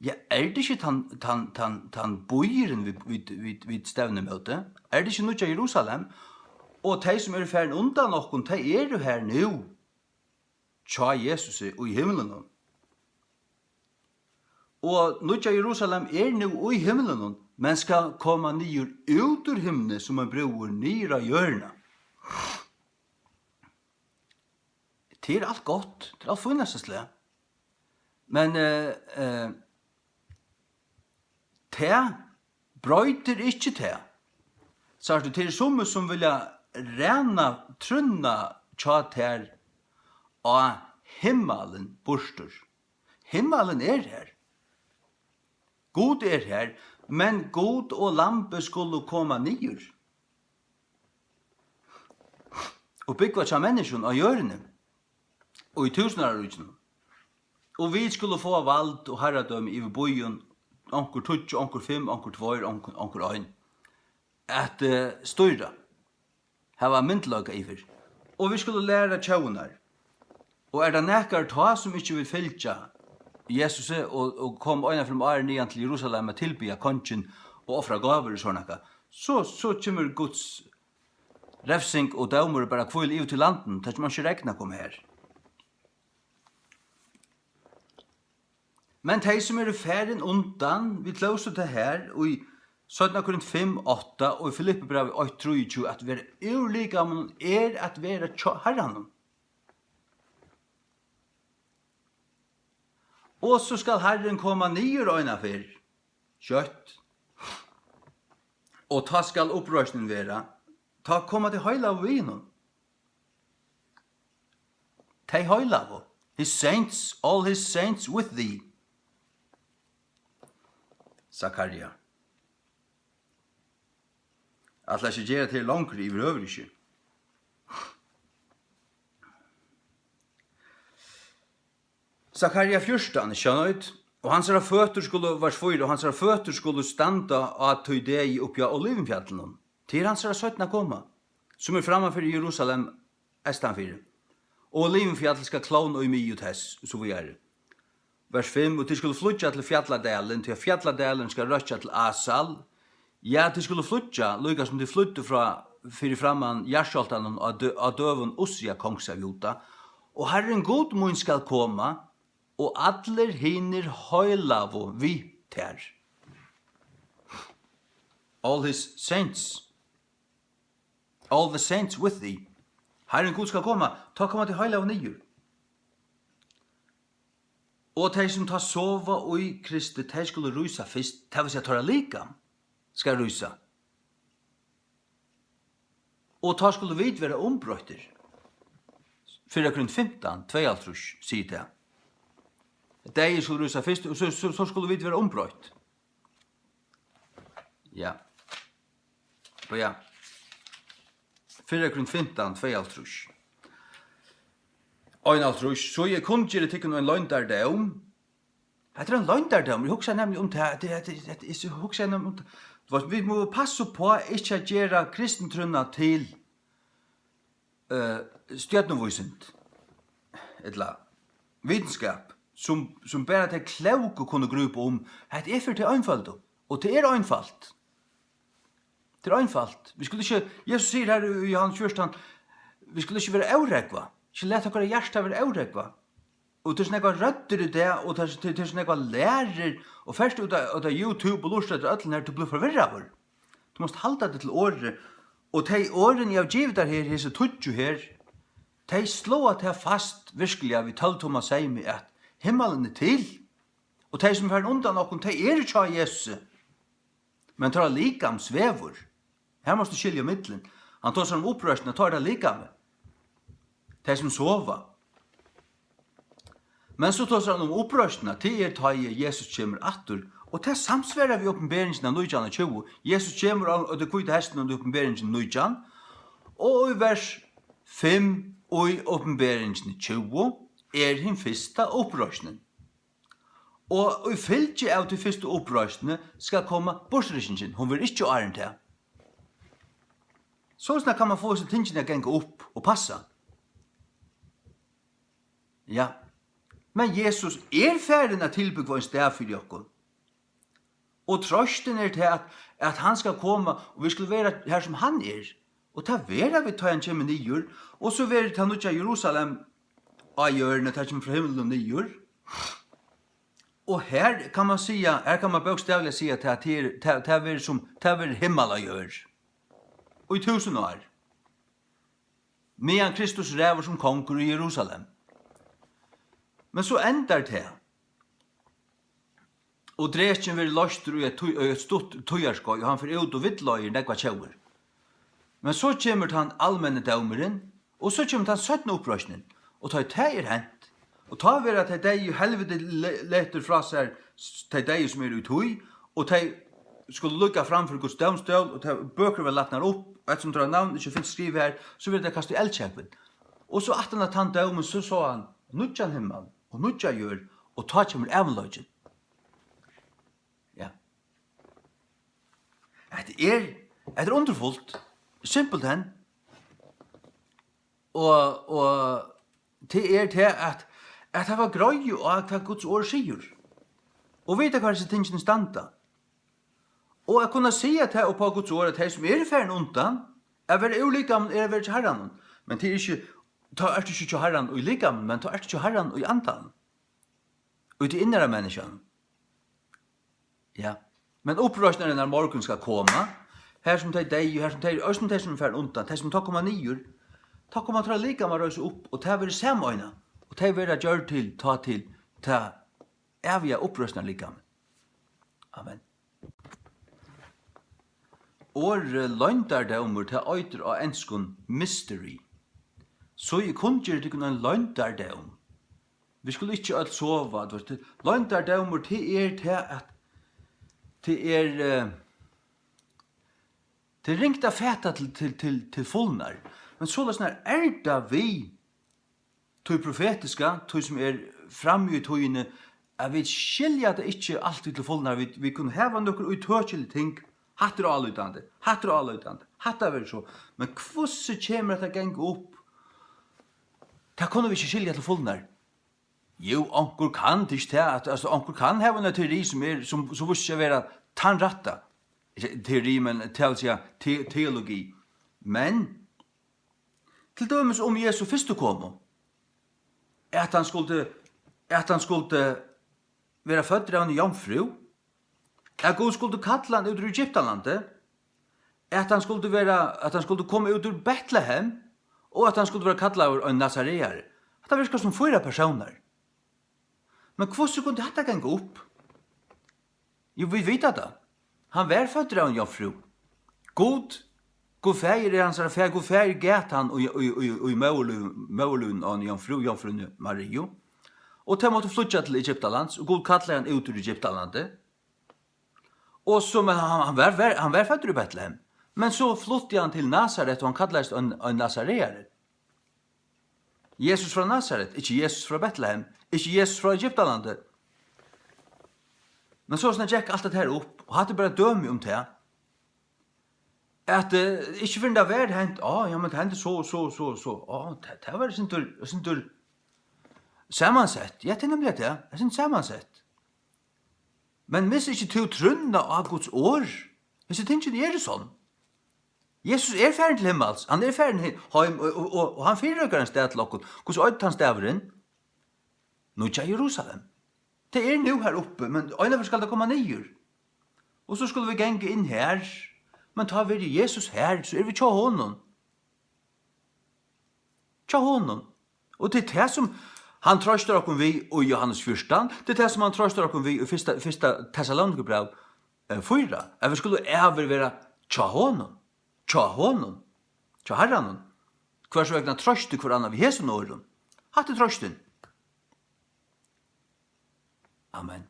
Ja, er tað ikki tann, tann, tann, tann býurin, vit, vit, vit, vit stevna ímóti? Er tað ikki Nýggja Jerusalem? Og tey, sum eru farin undan okkum, tey eru har nú, hjá Jesusi í himlunum. Og Nýggja Jerusalem er nú í himlunum, men skal koma niður út úr himni sum ein brúður niður á jørðina. Tað er alt gott, tað er alt fínasta slag. Men, eh, eh, tað broytir ikki tað. Sært tú, tað eru summi, sum vilja ræna trúnna hjá tær á himmalin burtur. Himmalin er har. Gud er har, men Gud og Lambið skulu koma niður og búgva hjá menniskjum á jørðini og í túsundáraríkinum. Og vit skulu fáa vald og harradømi yvir býum, onkur tíggju, onkur fimm, onkur tveir, onkur, onkur ein, at, eh, stýra, hava myndugleika yvir. Og vit skulu læra tjóðirnar. Og er tað nakar tá, sum ikki vil fylgja Jesusi og, og koma eina ferð um árið niðan til Jerusalem at tilbiðja kongin og ofra gávur og sovorðið nakað, so, so kemur Guds revsing og dómur bara hvíla yvir til landinum, tað kemur ikki regn at koma her. Men tey, sum eru farin undan, vit lósu tað her í seinna Korint fimm átta og í Filippibrævi eitt trýogtjúgu, at vera úr likamum er at vera hjá Harranum. Og so skal Harrin koma niður eina ferð, skjótt, og tá skal uppreisnin vera, tá koma tey heilagu við honum. Tey heilagu, his saints, all his saints with thee. Zakaria. Ætla ikki at gera tað longri yvirhøvur ikki. Zakaria fjúrtan, skjønner du? Og hansara føtur skulu, vers fýra, og hansara føtur skulu standa á tí degi uppi á Olivenfjallinum. Til hansara seinna koma, sum er framman fyri Jerusalem, eystanfyri. Og Olivenfjall skal klóna í miðju tess, og so víðari. Vers fimm, og tit skulu flýggja til fjalladalin, tí at fjalladalin skal røkka til Asal. Ja, tit skulu flýggja, líka sum tit flýddu frá, fyri framman jarðskjálvtanum á dø-, á døgum Ussia, kongs av Juda. Og Harrin Gud mín skal koma, og allir hinir heilagu við tær. All his saints. All the saints with thee. Harrin Gud skal koma, tá koma tey heilagu niður. Og tey, sum tá sova í Kristi, tey skulu rísa fyrst, tað vil siga, teirra likam skal rísa. Og tá skulu vit vera umbroyttir. Fyrra Korint fimtan, tveyoghálvtrýss sigur tað. Deyði skulu rísa fyrst, og so, so, so skulu vit vera umbroytt. Ja. Og ja. Fyrra Korint fimtan, tveyoghálvtrýss. Einoghálvtrýss. So eg kunngeri tykkum ein loyndardóm. Hetta er ein loyndardómur. Eg hugsaði nemliga um tað, at, at, at, at, eg hugsaði nemliga um tað. Tú veitst, vit mugu passa upp á ikki at gera kristentrúnna til, eh, stjørnuvísind, ella vitinskap, sum, sum bara tey klóku kunnu grípa um. Hetta er fyri tey einføldu, og tað er einfalt. Tað er einfalt. Vit skulu ikki, Jesus sigur her í Jóhannes fjúrtan, vit skulu ikki vera órógva. Ikki lata okkara hjarta vera órógva. Og tað eru so nógvar røddir í dag, og tað eru, tað eru so nógvar lærur, og fert út á, út á YouTube og lurtar eftir øllum her, tú blívur forvirraður. Tú mást halda teg til orðið, og tey orðini, eg havi givið tær her, hesi tíggju her, tey sláa tað fast, virkiliga, við tólv tumma seymi, at himmalin er til, og tey, sum eru farin undan okkum, tey eru hjá Jesusi. Men teirra likam svevur. Her mást tú skilja millum. Hann tosar um uppreisnina, tá er tað likamið. Tey sum sova. Men so tosar hann um uppreisnina, tað er tá ið Jesus kemur aftur. Og tað samsvarar við Opinberingina nítjan og tjúgu. Jesus kemur á, á tí hvíta hestinum í Opinberingini nítjan. Og í vers fimm í Opinberingini tjúgu er hin fyrsta uppreisnin. Og í fylgju av tí fyrstu uppreisnini skal koma burturrykkingin. Hon verður ikki áðrenn tað. Soleiðis kann man fáa hesi tingini at ganga upp og passa. Ja. Men Jesus er farin at tilbúgva ein stað fyri okkum. Og trøstin er tað, at, at hann skal koma, og vit skulu vera har, sum hann er. Og tað verða vit, tá hann kemur niður. Og so verður tað nýggja Jerusalem á jørðini, tað kemur frá himlinum niður. Og her kann man siga, her kann man bókstavliga siga, at tað er, tað, tað verður sum, tað verður himmal á jørð. Og í túsund ár. Meðan Kristus ræður sum kongur í Jerusalem. Men so endar tað. Og drekin verður loystur í eitt tí-, í eitt stutt tíðarskeið, og hann fer út og villleiðir nógvar tjóðir. Men so kemur tann almenni dómurin, og so kemur tann seinna uppreisnin, og tá ið tað er hent, og tá verða tey deyðu, helviti le-, letur frá sær s-, tey deyðu, sum eru í tí, og tey skulu liggja fram fyri Guds dómstól, og tey bøkur verða latnar upp, og eftirsum teirra navn ikki finst skrivað har, so verða tey kastað í eldkjógvin. Og so aftan á tann dómin, so sá hann nýggjan himmal og nýggja jørð, Og tá kemur ævinleikin. Ja. Hetta er, hetta er undurfult. Simpelthen. Og, og tað er tað at, at hava greiðu á, hvat Guds orð sigur. Og vita, hvar hesi tingini standa. Og at kunna siga tað upp á Guds orð, at tey sum eru farin undan, at vera úr likamum er at vera hjá Harranum. Men tað er ikki, tá ert tú ikki hjá Harranum í likamum, men tá ert tú hjá Harranum í andanum. Í tí innara menniskjanum. Ja. Men uppreisnarinnar morgun skal koma, har sum tey deyðu, har sum tey, eisini tey sum eru farin undan, tey sum tá koma niður, tá koma teirra likamar reisa upp, og tað verður sameina, og tey verða gjørd til, tá til, tað æviga uppreisnarlikamið. Amen. Orðið loyndardómur, tað eitur á enskum mystery. So eg kunngeri tykkum ein loyndardóm. Vit skulu ikki øll sova, tú veist. Loyndardómur, tað er tað, at tað er, eh, tað er ringt at fata til, til, til, til fulnar. Men soleiðis er tað við tí profetiska, tí sum er frammi í tíðini, at vit skilja tað ikki altíð til fulnar. Vit, vit kunnu hava nøkur ítøkilig ting. Hatta er álítandi, hatta er álítandi, hatta verður so. Men hvussu kemur hetta at ganga upp? Tað kunnu vit ikki skilja til fulnar. Jú, onkur kann, tað er ikki tað, at, altso, onkur kann hava eina teori sum er, sum, sum vísir seg at vera tann rætta. Ikki teori, men tað vil siga te-, teologi. Men til dømis um Jesu fyrstu komu, at hann skuldi, at hann skuldi vera føddur av eini jomfrú, at Gud skuldi kalla hann út úr Egyptalandi, at hann skuldi vera, at hann skuldi koma út úr Betlehem, og at hann skuldi vera kallaður ein nasareari. Hatta virkar sum fýra persónar. Men hvussu kundi hatta ganga upp? Jú, vit vita tað. Hann var føddur av ein jomfrú. Gud, Gud Faðir er hansara faðir, Gud Faðir gat hann í, í, í, í móðurlív-, móðurlívinum á eini jomfrú, jomfrúnni Mariu. Og tey máttu flýggja til Egyptalands, og Gud kallaði hann út úr Egyptalandi. Og so, men hann, hann var, var, hann var føddur í Betlehem. Men so flutti hann til Nasaret, og hann kallaðist ein, ein nasareari. Jesus frá Nasaret, ikki Jesus frá Betlehem, ikki Jesus frá Egyptalandi. Men so snart gekk alt hetta her upp, og hatta er bara dømi um tað, at, eh, ikki fyrr enn tað var hent, á, ja, men tað hendi so, so, so, so, á, tað, tað var eitt sindur, eitt sindur samansett. Ja, tað er nemliga tað, eitt sindur samansett. Men missa ikki tú trúnna á Guds orð. Hesi tingini eru sonn. Jesus er farin til himmals, hann er farin he-, heim, og, og, og, og hann fyrireikar ein stað til okkum. Hvussu eitur hann staðurin? Nýggja Jerusalem. Tað er nú har uppi, men einaferð skal tað koma niður. Og so skulu vit ganga inn har. Men tá verður Jesus har, so eru vit hjá honum. Hjá honum. Og tað er tað, sum hann troystar okkum við í Jóhannes fjúrtan, tað er tað, sum hann troystar okkum við í fyrsta, fyrsta Tessalonikabræv, eh, fýra, at vit skulu ævir vera hjá honum, hjá honum, hjá Harranum. Hvørs vegna troysta hvør annan við hesum orðum. Hatta er troystin. Amen.